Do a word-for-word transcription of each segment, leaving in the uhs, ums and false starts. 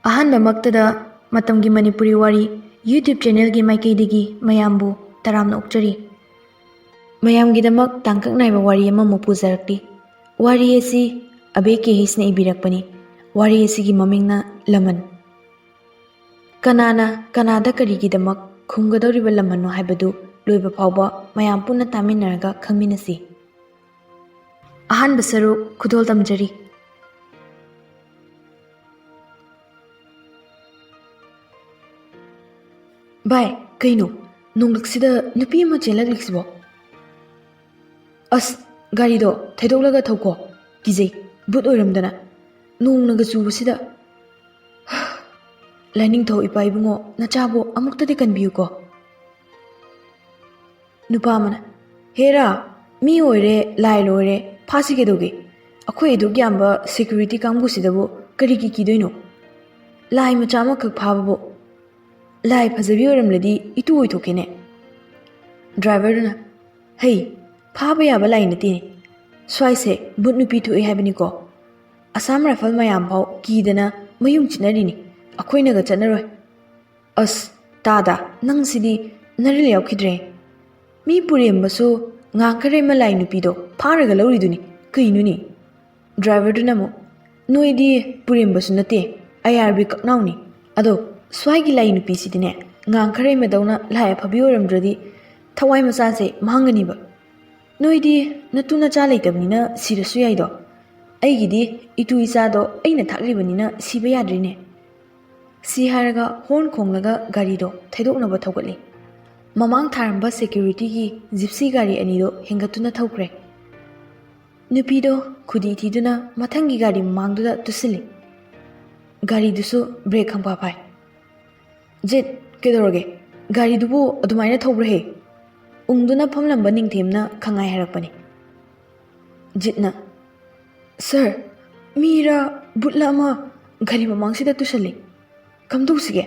ꯑꯍꯥꯟꯕꯃꯛꯇꯗ ꯃꯇꯝꯒꯤ ꯃꯅꯤꯄꯨꯔꯤ ꯋꯥꯔꯤ YouTube channelꯒꯤ ꯃꯥꯏꯀꯩꯗꯒꯤ ꯃꯌꯥꯝꯕꯨ ꯇꯔꯥꯝꯅ ꯑꯣꯛꯆꯔꯤ꯫ ꯃꯌꯥꯝꯒꯤꯗꯃꯛ ꯇꯥꯡꯀꯛ ꯅꯥꯏꯕ ꯋꯥꯔꯤ ꯑꯃꯃꯨꯛ ꯄꯨꯖꯔꯛꯂꯤ꯫ ꯋꯥꯔꯤ ꯑꯁꯤ ꯑꯕꯦ ꯀꯦ ꯍꯩꯁꯅ ꯏꯕꯤꯔꯛꯄꯅꯤ꯫ ꯋꯥꯔꯤ ꯑꯁꯤꯒꯤ ꯃꯃꯤꯡꯅ ꯂꯃꯟ꯫ ꯀꯅꯥꯅ ꯀꯅꯥꯗ ꯀꯔꯤꯒꯤꯗꯃꯛ ꯈꯨꯝꯒꯗꯧꯔꯤꯕ ꯂꯃꯟꯅꯣ ꯍꯥꯏꯕꯗꯨ ꯂꯣꯏꯕ ꯐꯥꯎꯕ ꯃꯌꯥꯝ ꯄꯨꯟꯅ ꯇꯥꯃꯤꯟꯅꯔꯒ ꯈꯪꯃꯤꯟꯅꯁꯤ꯫ ꯑꯍꯥꯟꯕ ꯁꯔꯨꯛ ꯈꯨꯗꯣꯜ ꯇꯝꯖꯔꯤ꯫ ꯚꯥꯏ, ꯀꯩꯅꯣ? ꯅꯣꯡꯂꯛꯁꯤꯗ ꯅꯨꯄꯤ ꯑꯃ ꯆꯦꯜꯂꯛꯂꯤꯁꯤꯕꯣ? ꯑꯁ, ꯒꯥꯔꯤꯗꯣ ꯊꯩꯗꯣꯛꯂꯒ ꯊꯧꯀꯣ꯫ ꯀꯤꯖꯩ, ꯚꯨꯠ ꯑꯣꯏꯔꯝꯗꯅ꯫ ꯅꯣꯡꯅꯒ ꯆꯨꯕꯁꯤꯗ꯫ ꯂꯥꯏꯅꯤꯡꯊꯧ ꯏꯄꯥ ꯏꯕꯨꯡꯉꯣ, ꯅꯆꯥꯕꯨ ꯑꯃꯨꯛꯇꯗꯤ ꯀꯟꯕꯤꯌꯨꯀꯣ꯫ ꯅꯨꯄꯥ ꯑꯃꯅ, "ꯍꯦꯔꯥ, ꯃꯤ ꯑꯣꯏꯔꯦ, ꯂꯥꯏ ꯂꯣꯏꯔꯦ, ꯐꯥꯁꯤ ꯀꯩꯗꯧꯒꯦ? ꯑꯩꯈꯣꯏ ꯑꯗꯨꯛ ꯌꯥꯝꯕ security ꯀꯥꯡꯕꯨꯁꯤꯗꯕꯨ ꯀꯔꯤꯒꯤ ꯀꯤꯗꯣꯏꯅꯣ? ꯂꯥꯏ ꯃꯆꯥ ꯑꯃꯈꯛ ꯐꯥꯕꯕꯨ꯫ ꯂꯥꯏ ꯐꯖꯕꯤ ꯑꯣꯏꯔꯝꯂꯗꯤ ꯏꯇꯨ ꯑꯣꯏꯊꯣꯛꯀꯦꯅꯦ꯫" ꯗ꯭ꯔꯥꯏꯚꯔꯗꯨꯅ, "ꯍꯩ, ꯐꯥꯕ ꯌꯥꯕ ꯂꯥꯏ ꯅꯠꯇꯦꯅꯦ꯫ ꯁ꯭ꯋꯥꯏꯁꯦ ꯚꯨꯠ ꯅꯨꯄꯤ ꯊꯣꯛꯏ ꯍꯥꯏꯕꯅꯤꯀꯣ꯫ ꯑꯁꯥꯝ ꯔꯥꯏꯐꯜ ꯃꯌꯥꯝ ꯐꯥꯎ ꯀꯤꯗꯅ ꯃꯌꯨꯝ ꯆꯠꯅꯔꯤꯅꯤ꯫ ꯑꯩꯈꯣꯏꯅꯒ ꯆꯠꯅꯔꯣꯏ꯫" "ꯑꯁ, ꯇꯥꯗ, ꯅꯪꯁꯤꯗꯤ ꯅꯔꯤꯜ ꯌꯥꯎꯈꯤꯗ꯭ꯔꯦ꯫ ꯃꯤ ꯄꯨꯔꯦꯝꯕꯁꯨ ꯉꯥꯡꯈꯔꯦ ꯃꯂꯥꯏ ꯅꯨꯄꯤꯗꯣ ꯐꯥꯔꯒ ꯂꯧꯔꯤꯗꯨꯅꯤ꯫ ꯀꯩꯅꯣꯅꯦ?" ꯗ꯭ꯔꯥꯏꯚꯔꯗꯨꯅ ꯑꯃꯨꯛ, "ꯅꯣꯏꯗꯤ ꯄꯨꯔꯦꯝꯕꯁꯨ ꯅꯠꯇꯦ, ꯑꯥꯏ ꯑꯥꯔ ꯕꯤ ꯀꯛꯅꯥꯎꯅꯤ꯫ ꯑꯗꯣ ꯁ꯭ꯋꯥꯏꯒꯤ ꯂꯥꯏ ꯅꯨꯄꯤꯁꯤꯗꯤꯅꯦ, ꯉꯥꯡꯈꯔꯦ ꯃꯗꯧꯅ ꯂꯥꯏ ꯑꯐꯕꯤ ꯑꯣꯏꯔꯝꯗ꯭ꯔꯗꯤ ꯊꯋꯥꯏ ꯃꯆꯥꯁꯦ ꯃꯥꯡꯒꯅꯤꯕ꯫ ꯅꯣꯏꯗꯤ ꯅꯇꯨ ꯅꯆꯥ ꯂꯩꯇꯕꯅꯤꯅ ꯁꯤꯔꯁꯨ ꯌꯥꯏꯗꯣ꯫ ꯑꯩꯒꯤꯗꯤ ꯏꯇꯨ ꯏꯆꯥꯗꯣ ꯑꯩꯅ ꯊꯥꯛꯂꯤꯕꯅꯤꯅ ꯁꯤꯕ ꯌꯥꯗ꯭ꯔꯤꯅꯦ꯫" ꯁꯤ ꯍꯥꯏꯔꯒ ꯍꯣꯔꯟ ꯈꯣꯡꯂꯒ ꯒꯥꯔꯤꯗꯣ ꯊꯩꯗꯣꯛꯅꯕ ꯊꯧꯒꯠꯂꯤ꯫ ꯃꯃꯥꯡ ꯊꯥꯔꯝꯕ securityꯒꯤ ꯖꯤꯞꯁꯤ ꯒꯥꯔꯤ ꯑꯅꯤꯗꯣ ꯍꯦꯟꯒꯠꯇꯨꯅ ꯊꯧꯈ꯭ꯔꯦ꯫ ꯅꯨꯄꯤꯗꯣ ꯈꯨꯗꯤ ꯊꯤꯗꯨꯅ ꯃꯊꯪꯒꯤ ꯒꯥꯔꯤ ꯃꯃꯥꯡꯗꯨꯗ ꯇꯨꯁꯤꯜꯂꯤ꯫ ꯒꯥꯔꯤꯗꯨꯁꯨ ꯕ꯭ꯔꯦꯛ ꯈꯪꯐꯥ ꯐꯥꯏ꯫ "ꯖꯤꯠ, ꯀꯩꯗꯧꯔꯒꯦ? ꯒꯥꯔꯤꯗꯨꯕꯨ ꯑꯗꯨꯃꯥꯏꯅ ꯊꯧꯕ꯭ꯔꯥꯍꯦ?" ꯎꯪꯗꯨꯅ ꯐꯝꯂꯝꯕ ꯅꯤꯡꯊꯦꯝꯅ ꯈꯪꯉꯥꯏ ꯍꯥꯏꯔꯛꯄꯅꯤ꯫ ꯖꯤꯠꯅ, "ꯁꯥꯔ, ꯃꯤꯔ ꯕꯨꯠꯂ ꯑꯃ ꯒꯥꯔꯤ ꯃꯃꯥꯡꯁꯤꯗ ꯇꯨꯁꯜꯂꯤ꯫ ꯀꯝꯗꯧꯁꯤꯒꯦ?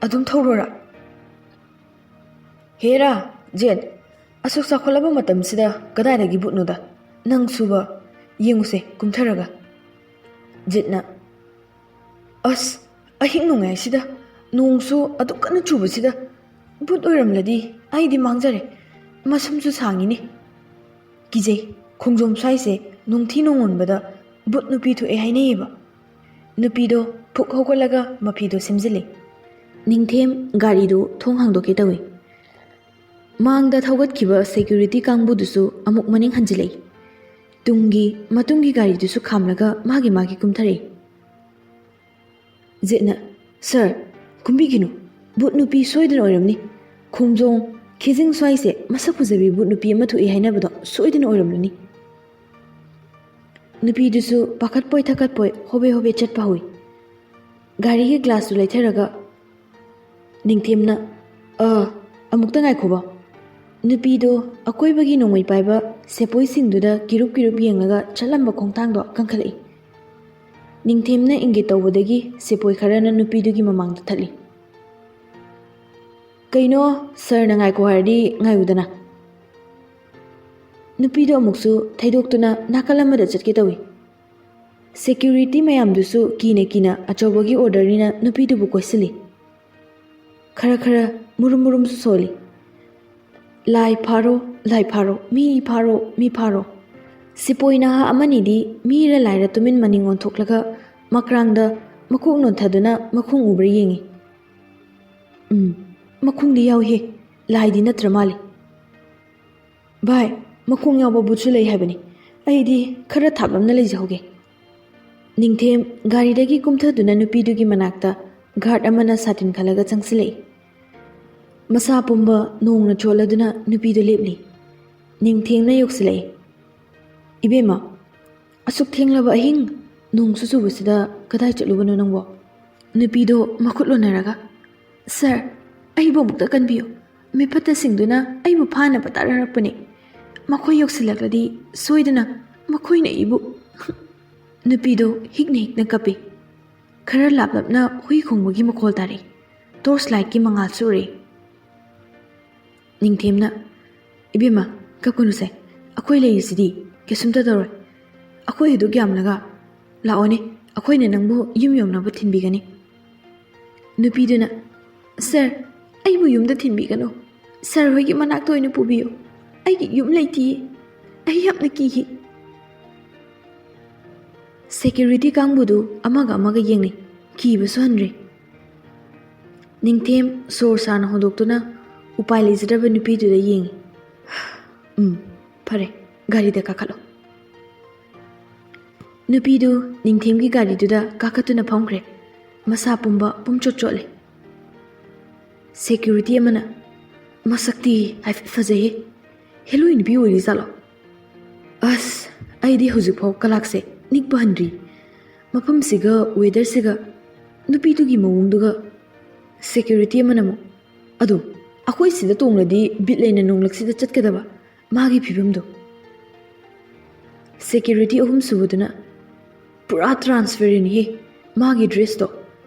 ꯑꯗꯨꯝ ꯊꯧꯔꯣꯔꯥ?" "ꯍꯦꯔꯥ, ꯖꯤꯠ, ꯑꯁꯨꯛ ꯆꯥꯎꯈꯠꯂꯕ ꯃꯇꯝꯁꯤꯗ ꯀꯗꯥꯏꯗꯒꯤ ꯕꯨꯠꯅꯣꯗ? ꯅꯪꯁꯨꯕ, ꯌꯦꯡꯉꯨꯁꯦ ꯀꯨꯝꯊꯔꯒ꯫" ꯖꯤꯠꯅ, "ꯑꯁ, ꯑꯍꯤꯡ ꯅꯣꯡꯌꯥꯏꯁꯤꯗ ꯅꯣꯡꯁꯨ ꯑꯗꯨꯛ ꯀꯟꯅ ꯆꯨꯕꯁꯤꯗ ꯚꯨꯠ ꯑꯣꯏꯔꯝꯂꯗꯤ ꯑꯩꯗꯤ ꯃꯥꯡꯖꯔꯦ꯫ ꯃꯁꯝꯁꯨ ꯁꯥꯡꯉꯤꯅꯦ꯫ ꯀꯤꯖꯩ꯫ ꯈꯣꯡꯖꯣꯝ ꯁ꯭ꯋꯥꯏꯁꯦ ꯅꯨꯡꯊꯤ ꯅꯣꯡꯉꯣꯟꯕꯗ ꯚꯨꯠ ꯅꯨꯄꯤ ꯊꯣꯛꯑꯦ ꯍꯥꯏꯅꯩꯌꯦꯕ꯫ ꯅꯨꯄꯤꯗꯣ ꯐꯨꯛ ꯍꯧꯒꯠꯂꯒ ꯃꯐꯤꯗꯣ ꯁꯦꯝꯖꯤꯜꯂꯤ꯫ ꯅꯤꯡꯊꯦꯝ ꯒꯥꯔꯤꯗꯨ ꯊꯣꯡ ꯍꯥꯡꯗꯣꯛꯀꯦ ꯇꯧꯏ꯫ ꯃꯥꯡꯗ ꯊꯧꯒꯠꯈꯤꯕ ꯁꯦꯀ꯭ꯌꯨꯔꯤꯇꯤ ꯀꯥꯡꯕꯨꯗꯨꯁꯨ ꯑꯃꯨꯛ ꯃꯅꯤꯡ ꯍꯟꯖꯤꯜꯂꯛꯏ꯫ ꯇꯨꯡꯒꯤ, ꯃꯇꯨꯡꯒꯤ ꯒꯥꯔꯤꯗꯨꯁꯨ ꯈꯥꯝꯂꯒ ꯃꯥꯒꯤ ꯃꯥꯒꯤ ꯀꯨꯝꯊꯔꯛꯏ꯫ ꯖꯦꯠꯅ, "ꯁꯥꯔ, ꯀꯨꯝꯕꯤꯒꯤꯅꯨ꯫ ꯚꯨꯠ ꯅꯨꯄꯤ ꯁꯣꯏꯗꯅ ꯑꯣꯏꯔꯝꯅꯤ꯫ ꯈꯣꯡꯖꯣꯝ, ꯈꯦꯖꯤꯡ ꯁ꯭ꯋꯥꯏꯁꯦ ꯃꯁꯛ ꯐꯖꯕꯤ ꯚꯨꯠ ꯅꯨꯄꯤ ꯑꯃ ꯊꯣꯛꯏ ꯍꯥꯏꯅꯕꯗꯣ ꯁꯣꯏꯗꯅ ꯑꯣꯏꯔꯝꯂꯅꯤ꯫" ꯅꯨꯄꯤꯗꯨꯁꯨ ꯄꯥꯈꯠꯄꯣꯏ ꯊꯀꯠꯄꯣꯏ ꯍꯣꯕꯦ ꯍꯣꯕꯦ ꯆꯠꯄ ꯍꯧꯏ꯫ ꯒꯥꯔꯤꯒꯤ ꯒ꯭ꯂꯥꯁꯇꯨ ꯂꯩꯊꯔꯒ ꯅꯤꯡꯊꯦꯝꯅ, "ꯑ, ꯑꯃꯨꯛꯇ ꯉꯥꯏꯈꯣꯕ꯫" ꯅꯨꯄꯤꯗꯣ ꯑꯀꯣꯏꯕꯒꯤ ꯅꯣꯡꯃꯩ ꯄꯥꯏꯕ ꯁꯦꯄꯣꯏꯁꯤꯡꯗꯨꯗ ꯀꯤꯔꯨꯞ ꯀꯤꯔꯨꯞ ꯌꯦꯡꯂꯒ ꯆꯠꯂꯝꯕ ꯈꯣꯡꯊꯥꯡꯗꯣ ꯀꯟꯈꯠꯂꯛꯏ꯫ ꯅꯤꯡꯊꯦꯝꯅ ꯏꯪꯒꯤꯠ ꯇꯧꯕꯗꯒꯤ ꯁꯦꯄꯣꯏ ꯈꯔꯅ ꯅꯨꯄꯤꯗꯨꯒꯤ ꯃꯃꯥꯡꯗ ꯊꯠꯂꯤ꯫ "ꯀꯩꯅꯣ, ꯁꯥꯔꯅ ꯉꯥꯏꯈꯣ ꯍꯥꯏꯔꯗꯤ ꯉꯥꯏꯌꯨꯗꯅ꯫" ꯅꯨꯄꯤꯗꯣ ꯑꯃꯨꯛꯁꯨ ꯊꯩꯗꯣꯛꯇꯨꯅ ꯅꯥꯀꯜ ꯑꯃꯗ ꯆꯠꯀꯦ ꯇꯧꯏ꯫ ꯁꯦꯀ꯭ꯌꯨꯔꯤꯇꯤ ꯃꯌꯥꯝꯗꯨꯁꯨ ꯀꯤꯅ ꯀꯤꯅ ꯑꯆꯧꯕꯒꯤ ꯑꯣꯔꯗꯔꯅꯤꯅ ꯅꯨꯄꯤꯗꯨꯕꯨ ꯀꯣꯏꯁꯤꯜꯂꯤ꯫ ꯈꯔ ꯈꯔ ꯃꯨꯔꯨꯝ ꯃꯨꯔꯨꯝꯁꯨ ꯁꯣꯜꯂꯤ꯫ "ꯂꯥꯏ ꯐꯥꯔꯣ, ꯂꯥꯏ ꯐꯥꯔꯣ, ꯃꯤ ꯐꯥꯔꯣ, ꯃꯤ ꯐꯥꯔꯣ꯫" ꯁꯤꯄꯣꯏ ꯅꯍꯥ ꯑꯃꯅꯤꯗꯤ ꯃꯤꯔ ꯂꯥꯏꯔ ꯇꯨꯃꯤꯟ ꯃꯅꯤꯡ ꯑꯣꯟꯊꯣꯛꯂꯒ ꯃꯀ꯭ꯔꯥꯡꯗ ꯃꯀꯣꯛ ꯅꯣꯟꯊꯗꯨꯅ ꯃꯈꯣꯡ ꯎꯕ꯭ꯔꯥ ꯌꯦꯡꯉꯤ꯫ ꯎꯝ, ꯃꯈꯣꯡꯗꯤ ꯌꯥꯎꯏꯍꯦ, ꯂꯥꯏꯗꯤ ꯅꯠꯇ꯭ꯔ ꯃꯥꯜꯂꯤ꯫ "ꯚꯥꯏ, ꯃꯈꯣꯡ ꯌꯥꯎꯕ ꯚꯨꯠꯁꯨ ꯂꯩ ꯍꯥꯏꯕꯅꯤ꯫ ꯑꯩꯗꯤ ꯈꯔ ꯊꯥꯞꯂꯞꯅ ꯂꯩꯖꯍꯧꯒꯦ꯫" ꯅꯤꯡꯊꯦꯝ ꯒꯥꯔꯤꯗꯒꯤ ꯀꯨꯝꯊꯗꯨꯅ ꯅꯨꯄꯤꯗꯨꯒꯤ ꯃꯅꯥꯛꯇ ꯒꯥꯔꯗ ꯑꯃꯅ ꯁꯥꯇꯤꯟ ꯈꯜꯂꯒ ꯆꯪꯁꯤꯜꯂꯛꯏ꯫ ꯃꯁꯥ ꯄꯨꯝꯕ ꯅꯣꯡꯅ ꯆꯣꯠꯂꯗꯨꯅ ꯅꯨꯄꯤꯗꯨ ꯂꯦꯞꯂꯤ꯫ ꯅꯤꯡꯊꯦꯝꯅ ꯌꯧꯁꯤꯜꯂꯛꯏ꯫ "ꯏꯕꯦꯝꯃ, ꯑꯁꯨꯛ ꯊꯦꯡꯂꯕ ꯑꯍꯤꯡ, ꯅꯣꯡꯁꯨ ꯆꯨꯕꯁꯤꯗ ꯀꯗꯥꯏ ꯆꯠꯂꯨꯕꯅꯣ ꯅꯪꯕꯣ?" ꯅꯨꯄꯤꯗꯣ ꯃꯈꯨꯠ ꯂꯣꯟꯅꯔꯒ, "ꯁꯥꯔ, ꯑꯩꯕꯨ ꯑꯃꯨꯛꯇ ꯀꯟꯕꯤꯌꯨ꯫ ꯃꯤꯐꯠꯇꯁꯤꯡꯗꯨꯅ ꯑꯩꯕꯨ ꯐꯥꯅꯕ ꯇꯥꯟꯅꯔꯛꯄꯅꯤ꯫ ꯃꯈꯣꯏ ꯌꯧꯁꯤꯜꯂꯛꯂꯗꯤ ꯁꯣꯏꯗꯅ ꯃꯈꯣꯏꯅ ꯑꯩꯕꯨ꯫" ꯅꯨꯄꯤꯗꯣ ꯍꯤꯛꯅ ꯍꯤꯛꯅ ꯀꯞꯄꯤ꯫ ꯈꯔ ꯂꯥꯞꯂꯞꯅ ꯍꯨꯏ ꯈꯣꯡꯕꯒꯤ ꯃꯈꯣꯜ ꯇꯥꯔꯛꯏ꯫ ꯇꯣꯔꯆ ꯂꯥꯏꯠꯀꯤ ꯃꯉꯥꯜꯁꯨ ꯎꯔꯛꯏ꯫ ꯅꯤꯡꯊꯦꯝꯅ, "ꯏꯕꯦꯝꯃ, ꯀꯞꯀꯅꯨꯁꯦ꯫ ꯑꯩꯈꯣꯏ ꯂꯩꯔꯤꯁꯤꯗꯤ, ꯀꯩꯁꯨꯝꯇ ꯇꯧꯔꯣꯏ꯫ ꯑꯩꯈꯣꯏ ꯑꯗꯨꯛ ꯌꯥꯝꯂꯒ꯫ ꯂꯥꯛꯑꯣꯅꯦ, ꯑꯩꯈꯣꯏꯅ ꯅꯪꯕꯨ ꯌꯨꯝ ꯌꯧꯅꯕ ꯊꯤꯟꯕꯤꯒꯅꯤ꯫" ꯅꯨꯄꯤꯗꯨꯅ, "ꯁꯥꯔ, ꯑꯩꯕꯨ ꯌꯨꯝꯗ ꯊꯤꯟꯕꯤꯒꯅꯨ꯫ ꯁꯥꯔ ꯍꯣꯏꯒꯤ ꯃꯅꯥꯛꯇ ꯑꯣꯏꯅ ꯄꯨꯕꯤꯌꯨ꯫ ꯑꯩꯒꯤ ꯌꯨꯝ ꯂꯩꯇꯤꯌꯦ꯫ ꯑꯩ ꯌꯥꯝꯅ ꯀꯤꯈꯤ꯫" ꯁꯦꯀ꯭ꯌꯨꯔꯤꯇꯤ ꯀꯥꯡꯕꯨꯗꯨ ꯑꯃꯒ ꯑꯃꯒ ꯌꯦꯡꯅꯩ꯫ ꯀꯤꯕꯁꯨ ꯍꯟꯗ꯭ꯔꯦ꯫ ꯅꯤꯡꯊꯦꯝ ꯁꯣꯔ ꯁꯥꯅ ꯍꯣꯟꯗꯣꯛꯇꯨꯅ ꯎꯄꯥꯏ ꯂꯩꯖꯗ꯭ꯔꯕ ꯅꯨꯄꯤꯗꯨꯗ ꯌꯦꯡꯉꯤ꯫ "ꯎꯝ, ꯐꯔꯦ, ꯒꯥꯔꯤꯗ ꯀꯥꯈꯠꯂꯣ꯫" ꯅꯨꯄꯤꯗꯨ ꯅꯤꯡꯊꯦꯝꯒꯤ ꯒꯥꯔꯤꯗꯨꯗ ꯀꯥꯈꯠꯇꯨꯅ ꯐꯝꯈ꯭ꯔꯦ꯫ ꯃꯁꯥ ꯄꯨꯝꯕ ꯄꯨꯝꯆꯣꯠ ꯆꯣꯠꯂꯦ꯫ ꯁꯦꯀ꯭ꯌꯨꯔꯤꯇꯤ ꯑꯃꯅ, "ꯃꯁꯛꯇꯤ ꯍꯥꯏꯐꯦꯠ ꯐꯖꯩꯍꯦ꯫ ꯍꯦꯂꯣꯏ ꯅꯨꯄꯤ ꯑꯣꯏꯔꯤꯖꯥꯠꯂꯣ? ꯑꯁ, ꯑꯩꯗꯤ ꯍꯧꯖꯤꯛꯐꯥꯎ ꯀꯂꯥꯛꯁꯦ ꯅꯤꯛꯄ ꯍꯟꯗ꯭ꯔꯤ꯫ ꯃꯐꯝꯁꯤꯒ ꯋꯦꯗꯔꯁꯤꯒ ꯅꯨꯄꯤꯗꯨꯒꯤ ꯃꯑꯣꯡꯗꯨꯒ꯫" ꯁꯦꯀ꯭ꯌꯨꯔꯤꯇꯤ ꯑꯃꯅ ꯑꯃꯨꯛ, "ꯑꯗꯣ ꯑꯩꯈꯣꯏ ꯁꯤꯗ ꯇꯣꯡꯂꯗꯤ ꯕꯤꯠ ꯂꯩꯅ ꯅꯣꯡꯂꯛꯁꯤꯗ ꯆꯠꯀꯗꯕ ꯃꯥꯒꯤ ꯐꯤꯕꯝꯗꯣ꯫" ꯁꯦꯀ꯭ꯌꯨꯔꯤꯇꯤ ꯑꯍꯨꯝꯁꯨꯕꯗꯨꯅ, "ꯄꯨꯔꯥ ꯇ꯭ꯔꯥꯟꯁꯄꯦꯔꯦꯟꯍꯦ ꯃꯥꯒꯤ ꯗ꯭ꯔꯦꯁꯇꯣ꯫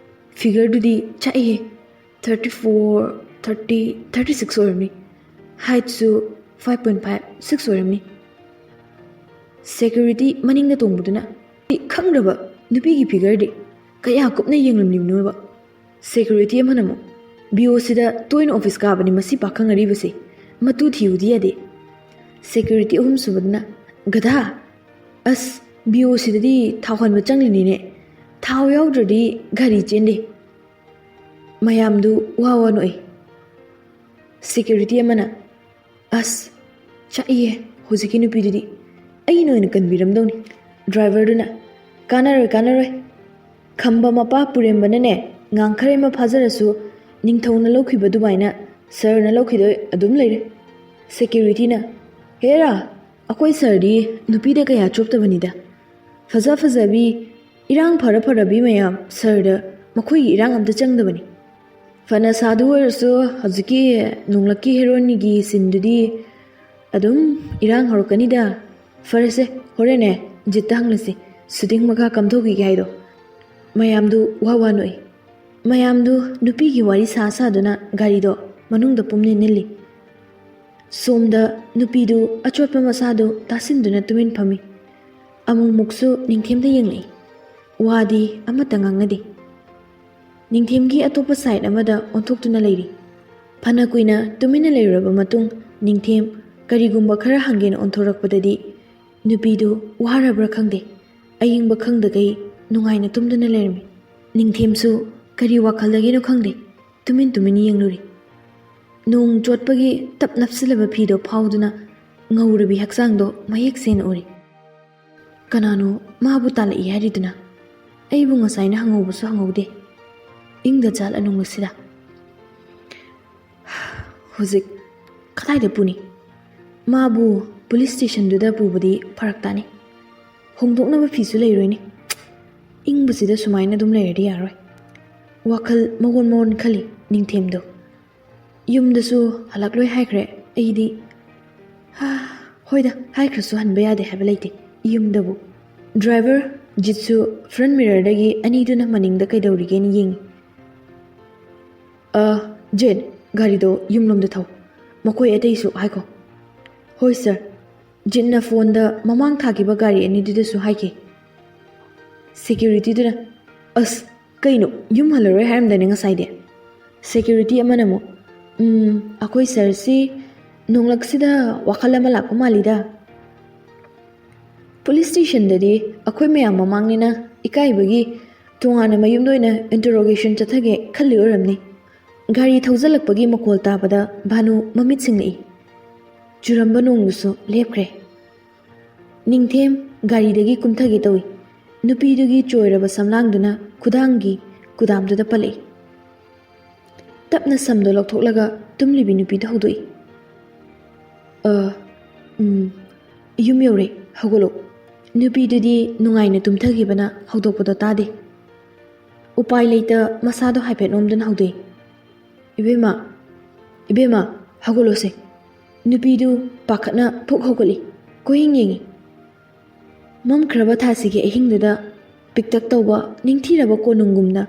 ꯐꯤꯒꯔꯗꯨꯗꯤ ꯆꯥꯛꯏꯍꯦ꯫ Thirty four, thirty, thirty six ꯑꯣꯏꯔꯝꯅꯤ꯫ ꯍꯥꯏꯠꯁꯨ ꯐꯥꯏꯚ ꯄꯣꯏꯟ ꯐꯥꯏꯚ, ꯁꯤꯛꯁ ꯑꯣꯏꯔꯝꯅꯤ꯫" ꯁꯦꯀ꯭ꯌꯨꯔꯤꯇꯤ ꯃꯅꯤꯡꯗ ꯇꯣꯡꯕꯗꯨꯅ, "ꯈꯪꯗ꯭ꯔꯕ ꯅꯨꯄꯤꯒꯤ ꯐꯤꯒꯔꯗꯤ ꯀꯌꯥ ꯀꯨꯞꯅ ꯌꯦꯡꯂꯝꯂꯤꯕꯅꯣꯕ?" ꯁꯦꯀ꯭ꯌꯨꯔꯤꯇꯤ ꯑꯃꯅ ꯑꯃꯨꯛ, "ꯕꯤ ꯑꯣ ꯁꯤꯗ ꯇꯣꯏꯅ ꯑꯣꯐꯤꯁ ꯀꯥꯕꯅꯤ ꯃꯁꯤ ꯄꯥꯈꯪ ꯑꯔꯤꯕꯁꯦ꯫ ꯃꯇꯨ ꯊꯤꯌꯨꯗꯤ ꯌꯥꯗꯦ꯫" ꯁꯦꯀ꯭ꯌꯨꯔꯤꯇꯤ ꯑꯍꯨꯝꯁꯨꯕꯗꯨꯅ, "ꯒꯙꯥ, ꯑꯁ, ꯕꯤ ꯑꯣ ꯁꯤꯗꯗꯤ ꯊꯥꯎ ꯍꯥꯟꯕ ꯆꯪꯂꯤꯅꯤꯅꯦ꯫ ꯊꯥꯎ ꯌꯥꯎꯗ꯭ꯔꯗꯤ ꯒꯥꯔꯤ ꯆꯦꯟꯗꯦ꯫" ꯃꯌꯥꯝꯗꯨ ꯋꯥ ꯋꯥ ꯅꯣꯛꯏ꯫ ꯁꯦꯀ꯭ꯌꯨꯔꯤꯇꯤ ꯑꯃꯅ, "ꯑꯁ, ꯆꯥꯛꯏꯌꯦ ꯍꯧꯖꯤꯛꯀꯤ ꯅꯨꯄꯤꯗꯨꯗꯤ꯫ ꯑꯩꯅ ꯑꯣꯏꯅ ꯀꯟꯕꯤꯔꯝꯗꯧꯅꯤ꯫" ꯗ꯭ꯔꯥꯏꯚꯔꯗꯨꯅ, "ꯀꯥꯟꯅꯔꯣꯏ, ꯀꯥꯟꯅꯔꯣꯏ꯫ ꯈꯝꯕ ꯃꯄꯥ ꯄꯨꯔꯦꯝꯕꯅꯅꯦ, ꯉꯥꯡꯈꯔ ꯑꯃ ꯐꯥꯖꯔꯁꯨ ꯅꯤꯡꯊꯧꯅ ꯂꯧꯈꯤꯕ ꯑꯗꯨꯃꯥꯏꯅ ꯁꯔꯅ ꯂꯧꯈꯤꯗꯣꯏ ꯑꯗꯨꯝ ꯂꯩꯔꯦ꯫" ꯁꯦꯀ꯭ꯌꯨꯔꯤꯇꯤꯅ, "ꯍꯦꯔꯥ, ꯑꯩꯈꯣꯏ ꯁꯔꯗꯤ ꯅꯨꯄꯤꯗ ꯀꯌꯥ ꯆꯣꯞꯇꯕꯅꯤꯗ꯫ ꯐꯖ ꯐꯖꯕꯤ, ꯏꯔꯥꯡ ꯐꯔ ꯐꯔꯕꯤ ꯃꯌꯥꯝ ꯁꯔꯗ ꯃꯈꯣꯏꯒꯤ ꯏꯔꯥꯡ ꯑꯝꯇ ꯆꯪꯗꯕꯅꯤ꯫ ꯐꯅ ꯁꯥꯗꯨ ꯑꯣꯏꯔꯁꯨ ꯍꯧꯖꯤꯛꯀꯤ ꯅꯣꯡꯂꯛꯀꯤ ꯍꯦꯔꯣꯅꯤꯒꯤ ꯁꯤꯟꯗꯨꯗꯤ ꯑꯗꯨꯝ ꯏꯔꯥꯡ ꯍꯧꯔꯛꯀꯅꯤꯗ꯫ ꯐꯔꯦꯁꯦ, ꯍꯣꯔꯦꯟꯅꯦ ꯖꯤꯠꯇ ꯍꯪꯂꯁꯤ, ꯁꯨꯇꯤꯡ ꯃꯈꯥ ꯀꯝꯊꯣꯛꯈꯤꯒꯦ ꯍꯥꯏꯗꯣ꯫" ꯃꯌꯥꯝꯗꯨ ꯋꯥ ꯋꯥ ꯅꯣꯛꯏ꯫ ꯃꯌꯥꯝꯗꯨ ꯅꯨꯄꯤꯒꯤ ꯋꯥꯔꯤ ꯁꯥ ꯁꯥꯗꯨꯅ ꯒꯥꯔꯤꯗꯣ ꯃꯅꯨꯡꯗ ꯄꯨꯝꯅ ꯅꯤꯜꯂꯤ꯫ ꯁꯣꯝꯗ ꯅꯨꯄꯤꯗꯨ ꯑꯆꯣꯠꯄ ꯃꯁꯥꯗꯨ ꯇꯥꯁꯤꯟꯗꯨꯅ ꯇꯨꯃꯤꯟ ꯐꯝꯃꯤ꯫ ꯑꯃꯨꯛꯃꯨꯛꯁꯨ ꯅꯤꯡꯊꯦꯝꯗ ꯌꯦꯡꯂꯛꯏ꯫ ꯋꯥꯗꯤ ꯑꯃꯠꯇ ꯉꯥꯡꯅꯗꯦ꯫ ꯅꯤꯡꯊꯦꯝꯒꯤ ꯑꯇꯣꯞꯄ ꯁꯥꯏꯠ ꯑꯃꯗ ꯑꯣꯟꯊꯣꯛꯇꯨꯅ ꯂꯩꯔꯤ꯫ ꯐꯅ ꯀꯨꯏꯅ ꯇꯨꯃꯤꯟꯅ ꯂꯩꯔꯨꯔꯕ ꯃꯇꯨꯡ ꯅꯤꯡꯊꯦꯝ ꯀꯔꯤꯒꯨꯝꯕ ꯈꯔ ꯍꯪꯒꯦꯅ ꯑꯣꯟꯊꯣꯔꯛꯄꯗꯗꯤ ꯅꯨꯄꯤꯗꯨ ꯋꯥꯔꯕ꯭ꯔꯥ ꯈꯪꯗꯦ, ꯑꯌꯤꯡꯕ ꯈꯪꯗꯈꯩ ꯅꯨꯡꯉꯥꯏꯅ ꯇꯨꯝꯗꯨꯅ ꯂꯩꯔꯝꯃꯤ꯫ ꯅꯤꯡꯊꯦꯝꯁꯨ ꯀꯔꯤ ꯋꯥꯈꯜꯗꯒꯤꯅꯣ ꯈꯪꯗꯦ, ꯇꯨꯃꯤꯟ ꯇꯨꯃꯤꯟ ꯌꯦꯡꯂꯨꯔꯤ꯫ ꯅꯣꯡ ꯆꯣꯠꯄꯒꯤ ꯇꯞ ꯅꯞꯁꯤꯜꯂꯕ ꯐꯤꯗꯣ ꯐꯥꯎꯗꯨꯅ ꯉꯧꯔꯕꯤ ꯍꯛꯆꯥꯡꯗꯣ ꯃꯌꯦꯛ ꯁꯦꯡꯅ ꯎꯔꯤ꯫ ꯀꯅꯥꯅꯣ ꯃꯥꯕꯨ ꯇꯥꯜꯂꯛꯏ ꯍꯥꯏꯔꯤꯗꯨꯅ? ꯑꯩꯕꯨ ꯉꯁꯥꯏꯅ ꯍꯪꯍꯧꯕꯁꯨ ꯍꯪꯍꯧꯗꯦ꯫ ꯏꯪꯗ ꯖꯥꯠꯂ ꯅꯨꯡꯂꯨꯛꯁꯤꯗ꯫ ꯍꯧꯖꯤꯛ ꯀꯗꯥꯏꯗ ꯄꯨꯅꯤ? ꯃꯥꯕꯨ ꯄꯨꯂꯤꯁ ꯁ꯭ꯇꯦꯁꯟꯗꯨꯗ ꯄꯨꯕꯗꯤ ꯐꯔꯛ ꯇꯥꯅꯤ꯫ ꯍꯣꯡꯗꯣꯛꯅꯕ ꯐꯤꯁꯨ ꯂꯩꯔꯣꯏꯅꯦ꯫ ꯏꯪꯕꯁꯤꯗ ꯁꯨꯃꯥꯏꯅ ꯑꯗꯨꯝ ꯂꯩꯔꯗꯤ ꯌꯥꯔꯣꯏ꯫ ꯋꯥꯈꯜ ꯃꯑꯣꯟ ꯃꯑꯣꯟ ꯈꯜꯂꯤ ꯅꯤꯡꯊꯦꯝꯗꯣ꯫ ꯌꯨꯝꯗꯁꯨ ꯍꯜꯂꯛꯂꯣꯏ ꯍꯥꯏꯈ꯭ꯔꯦ꯫ ꯑꯩꯗꯤ, ꯍꯥ, ꯍꯣꯏꯗ, ꯍꯥꯏꯈ꯭ꯔꯁꯨ ꯍꯟꯕ ꯌꯥꯗꯦ ꯍꯥꯏꯕ ꯂꯩꯇꯦ ꯌꯨꯝꯗꯕꯨ꯫ ꯗ꯭ꯔꯥꯏꯚꯔ ꯖꯤꯠꯁꯨ ꯐ꯭ꯔꯟꯠ ꯃꯤꯔꯔꯗꯒꯤ ꯑꯅꯤꯗꯨꯅ ꯃꯅꯤꯡꯗ ꯀꯩꯗꯧꯔꯤꯒꯦꯅ ꯌꯦꯡꯉꯤ꯫ "ꯑ, ꯖꯤꯠ, ꯒꯥꯔꯤꯗꯣ ꯌꯨꯝꯂꯣꯝꯗ ꯊꯧ꯫ ꯃꯈꯣꯏ ꯑꯇꯩꯁꯨ ꯍꯥꯏꯈꯣ꯫" "ꯍꯣꯏ ꯁꯥꯔ꯫" ꯖꯤꯠꯅ ꯐꯣꯟꯗ ꯃꯃꯥꯡ ꯊꯥꯈꯤꯕ ꯒꯥꯔꯤ ꯑꯅꯤꯗꯨꯗꯁꯨ ꯍꯥꯏꯈꯤ꯫ ꯁꯦꯀ꯭ꯌꯨꯔꯤꯇꯤꯗꯨꯅ, "ꯑꯁ, ꯀꯩꯅꯣ, ꯌꯨꯝ ꯍꯜꯂꯔꯣꯏ ꯍꯥꯏꯔꯝꯗꯥꯏꯅꯦ ꯉꯁꯥꯏꯗꯤ?" ꯁꯦꯀ꯭ꯌꯨꯔꯤꯇꯤ ꯑꯃꯅ ꯑꯃꯨꯛ, "ꯎꯝ, ꯑꯩꯈꯣꯏ ꯁꯥꯔꯁꯤ ꯅꯣꯡꯂꯛꯁꯤꯗ ꯋꯥꯈꯜ ꯑꯃ ꯂꯥꯛꯄ ꯃꯥꯜꯂꯤꯗ꯫" ꯄꯨꯂꯤꯁ ꯁ꯭ꯇꯦꯁꯟꯗꯗꯤ ꯑꯩꯈꯣꯏ ꯃꯌꯥꯝ ꯃꯃꯥꯡꯅꯤꯅ ꯏꯀꯥꯏꯕꯒꯤ ꯇꯣꯉꯥꯟꯅ ꯃꯌꯨꯝꯗ ꯑꯣꯏꯅ ꯏꯟꯇꯔꯣꯒꯦꯁꯟ ꯆꯠꯊꯒꯦ ꯈꯜꯂꯤ ꯑꯣꯏꯔꯝꯅꯤ꯫ ꯒꯥꯔꯤ ꯊꯧꯖꯤꯜꯂꯛꯄꯒꯤ ꯃꯈꯣꯜ ꯇꯥꯕꯗ ꯚꯥꯅꯨ ꯃꯃꯤꯠ ꯁꯤꯡꯂꯛꯏ꯫ ꯆꯨꯔꯝꯕ ꯅꯣꯡꯗꯨꯁꯨ ꯂꯦꯞꯈ꯭ꯔꯦ꯫ ꯅꯤꯡꯊꯦꯝ ꯒꯥꯔꯤꯗꯒꯤ ꯀꯨꯝꯊꯒꯦ ꯇꯧꯏ꯫ ꯅꯨꯄꯤꯗꯨꯒꯤ ꯆꯣꯏꯔꯕ ꯁꯝꯂꯥꯡꯗꯨꯅ ꯈꯨꯗꯥꯡꯒꯤ ꯀꯨꯗꯥꯝꯗꯨꯗ ꯄꯜꯂꯛꯏ꯫ ꯇꯞꯅ ꯁꯝꯗꯣ ꯂꯧꯊꯣꯛꯂꯒ ꯇꯨꯝꯂꯤꯕꯤ ꯅꯨꯄꯤꯗꯨ ꯍꯧꯗꯣꯛꯏ꯫ "ꯑ, ꯎꯝ, ꯌꯨꯝ ꯌꯧꯔꯦ, ꯍꯧꯒꯠꯂꯣ꯫" ꯅꯨꯄꯤꯗꯨꯗꯤ ꯅꯨꯡꯉꯥꯏꯅ ꯇꯨꯝꯊꯈꯤꯕꯅ ꯍꯧꯗꯣꯛꯄꯗꯣ ꯇꯥꯗꯦ꯫ ꯎꯄꯥꯏ ꯂꯩꯇ ꯃꯁꯥꯗꯣ ꯍꯥꯏꯐꯦꯠ ꯅꯣꯝꯗꯨꯅ ꯍꯧꯗꯣꯛꯏ꯫ "ꯏꯕꯦꯝꯃ, ꯏꯕꯦꯝꯃ, ꯍꯧꯒꯠꯂꯣꯁꯦ꯫" ꯅꯨꯄꯤꯗꯨ ꯄꯥꯈꯠꯅ ꯐꯨꯛ ꯍꯧꯒꯠꯂꯤ, ꯀꯣꯏꯌꯦꯡ ꯌꯦꯡꯉꯤ꯫ ꯃꯝꯈ꯭ꯔꯕ ꯊꯥꯁꯤꯒꯤ ꯑꯍꯤꯡꯗꯨꯗ ꯄꯤꯛꯇꯛ ꯇꯧꯕ ꯅꯤꯡꯊꯤꯔꯕ ꯀꯣꯅꯨꯡꯒꯨꯝꯅ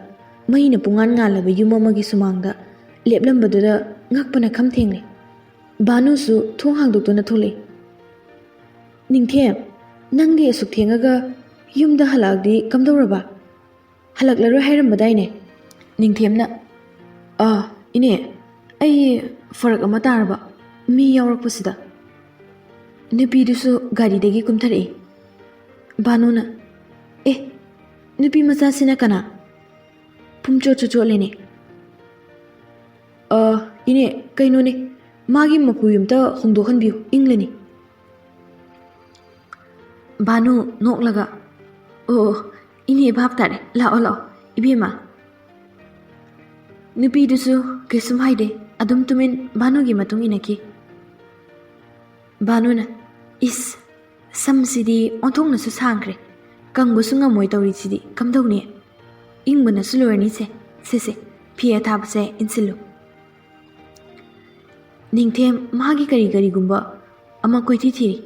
ꯃꯩꯅ ꯄꯨꯡꯉꯥꯟ ꯉꯥꯜꯂꯕ ꯌꯨꯝ ꯑꯃꯒꯤ ꯁꯨꯃꯥꯡꯗ ꯂꯦꯞꯂꯝꯕꯗꯨꯗ ꯉꯛꯄꯅ ꯈꯝ ꯊꯦꯡꯂꯦ꯫ ꯚꯥꯅꯨꯁꯨ ꯊꯣꯡ ꯍꯥꯡꯗꯣꯛꯇꯨꯅ ꯊꯣꯛꯂꯛꯏ꯫ "ꯅꯤꯡꯊꯦꯝ, ꯅꯪꯗꯤ ꯑꯁꯨꯛ ꯊꯦꯡꯉꯒ ꯌꯨꯝꯗ ꯍꯜꯂꯛꯑꯗꯤ ꯀꯝꯗꯧꯔꯕ? ꯍꯜꯂꯛꯂꯔꯣꯏ ꯍꯥꯏꯔꯝꯕꯗꯥꯏꯅꯦ?" ꯅꯤꯡꯊꯦꯝꯅ, "ꯑꯥ, ꯏꯅꯦ, ꯑꯩ ꯐꯔꯛ ꯑꯃ ꯇꯥꯔꯕ, ꯃꯤ ꯌꯥꯎꯔꯛꯄꯁꯤꯗ꯫" ꯅꯨꯄꯤꯗꯨꯁꯨ ꯒꯥꯔꯤꯗꯒꯤ ꯀꯨꯝꯊꯔꯛꯏ꯫ ꯚꯥꯅꯨꯅ, "ꯑꯦ, ꯅꯨꯄꯤ ꯃꯆꯥꯁꯤꯅ ꯀꯅꯥ? ꯄꯨꯝꯆꯣꯠꯁꯨ ꯆꯣꯠꯂꯦꯅꯦ꯫" "ꯑ, ꯏꯅꯦ, ꯀꯩꯅꯣꯅꯦ, ꯃꯥꯒꯤ ꯃꯀꯨꯏ ꯑꯝꯇ ꯍꯣꯡꯗꯣꯛꯍꯟꯕꯤꯌꯨ, ꯏꯪꯂꯅꯤ꯫" ꯚꯥꯅꯨ ꯅꯣꯛꯂꯒ, "ꯑꯣ, ꯑꯣ, ꯏꯅꯦ ꯚꯥꯞ ꯇꯥꯔꯦ, ꯂꯥꯛꯑꯣ, ꯂꯥꯛꯑꯣ, ꯏꯕꯦꯝꯃ꯫" ꯅꯨꯄꯤꯗꯨꯁꯨ ꯀꯩꯁꯨꯝ ꯍꯥꯏꯗꯦ, ꯑꯗꯨꯝ ꯇꯨꯃꯤꯟ ꯚꯥꯅꯨꯒꯤ ꯃꯇꯨꯡ ꯏꯟꯅꯈꯤ꯫ ꯚꯥꯅꯨꯅ, "ꯏꯁ, ꯁꯝꯁꯤꯗꯤ ꯑꯣꯟꯊꯣꯛꯅꯁꯨ ꯁꯥꯡꯈ꯭ꯔꯦ, ꯀꯪꯕꯁꯨ ꯉꯝꯃꯣꯏ ꯇꯧꯔꯤꯁꯤꯗꯤ, ꯀꯝꯗꯧꯅꯤ? ꯏꯪꯕꯅꯁꯨ ꯂꯣꯏꯔꯅꯤꯁꯦ, ꯁꯦ, ꯁꯦ, ꯐꯤ ꯑꯊꯥꯕꯁꯦ ꯏꯟꯁꯤꯜꯂꯨ꯫" ꯅꯤꯡꯊꯦꯝ ꯃꯥꯒꯤ ꯀꯔꯤ ꯀꯔꯤꯒꯨꯝꯕ ꯑꯃ ꯀꯣꯏꯊꯤ ꯊꯤꯔꯤ꯫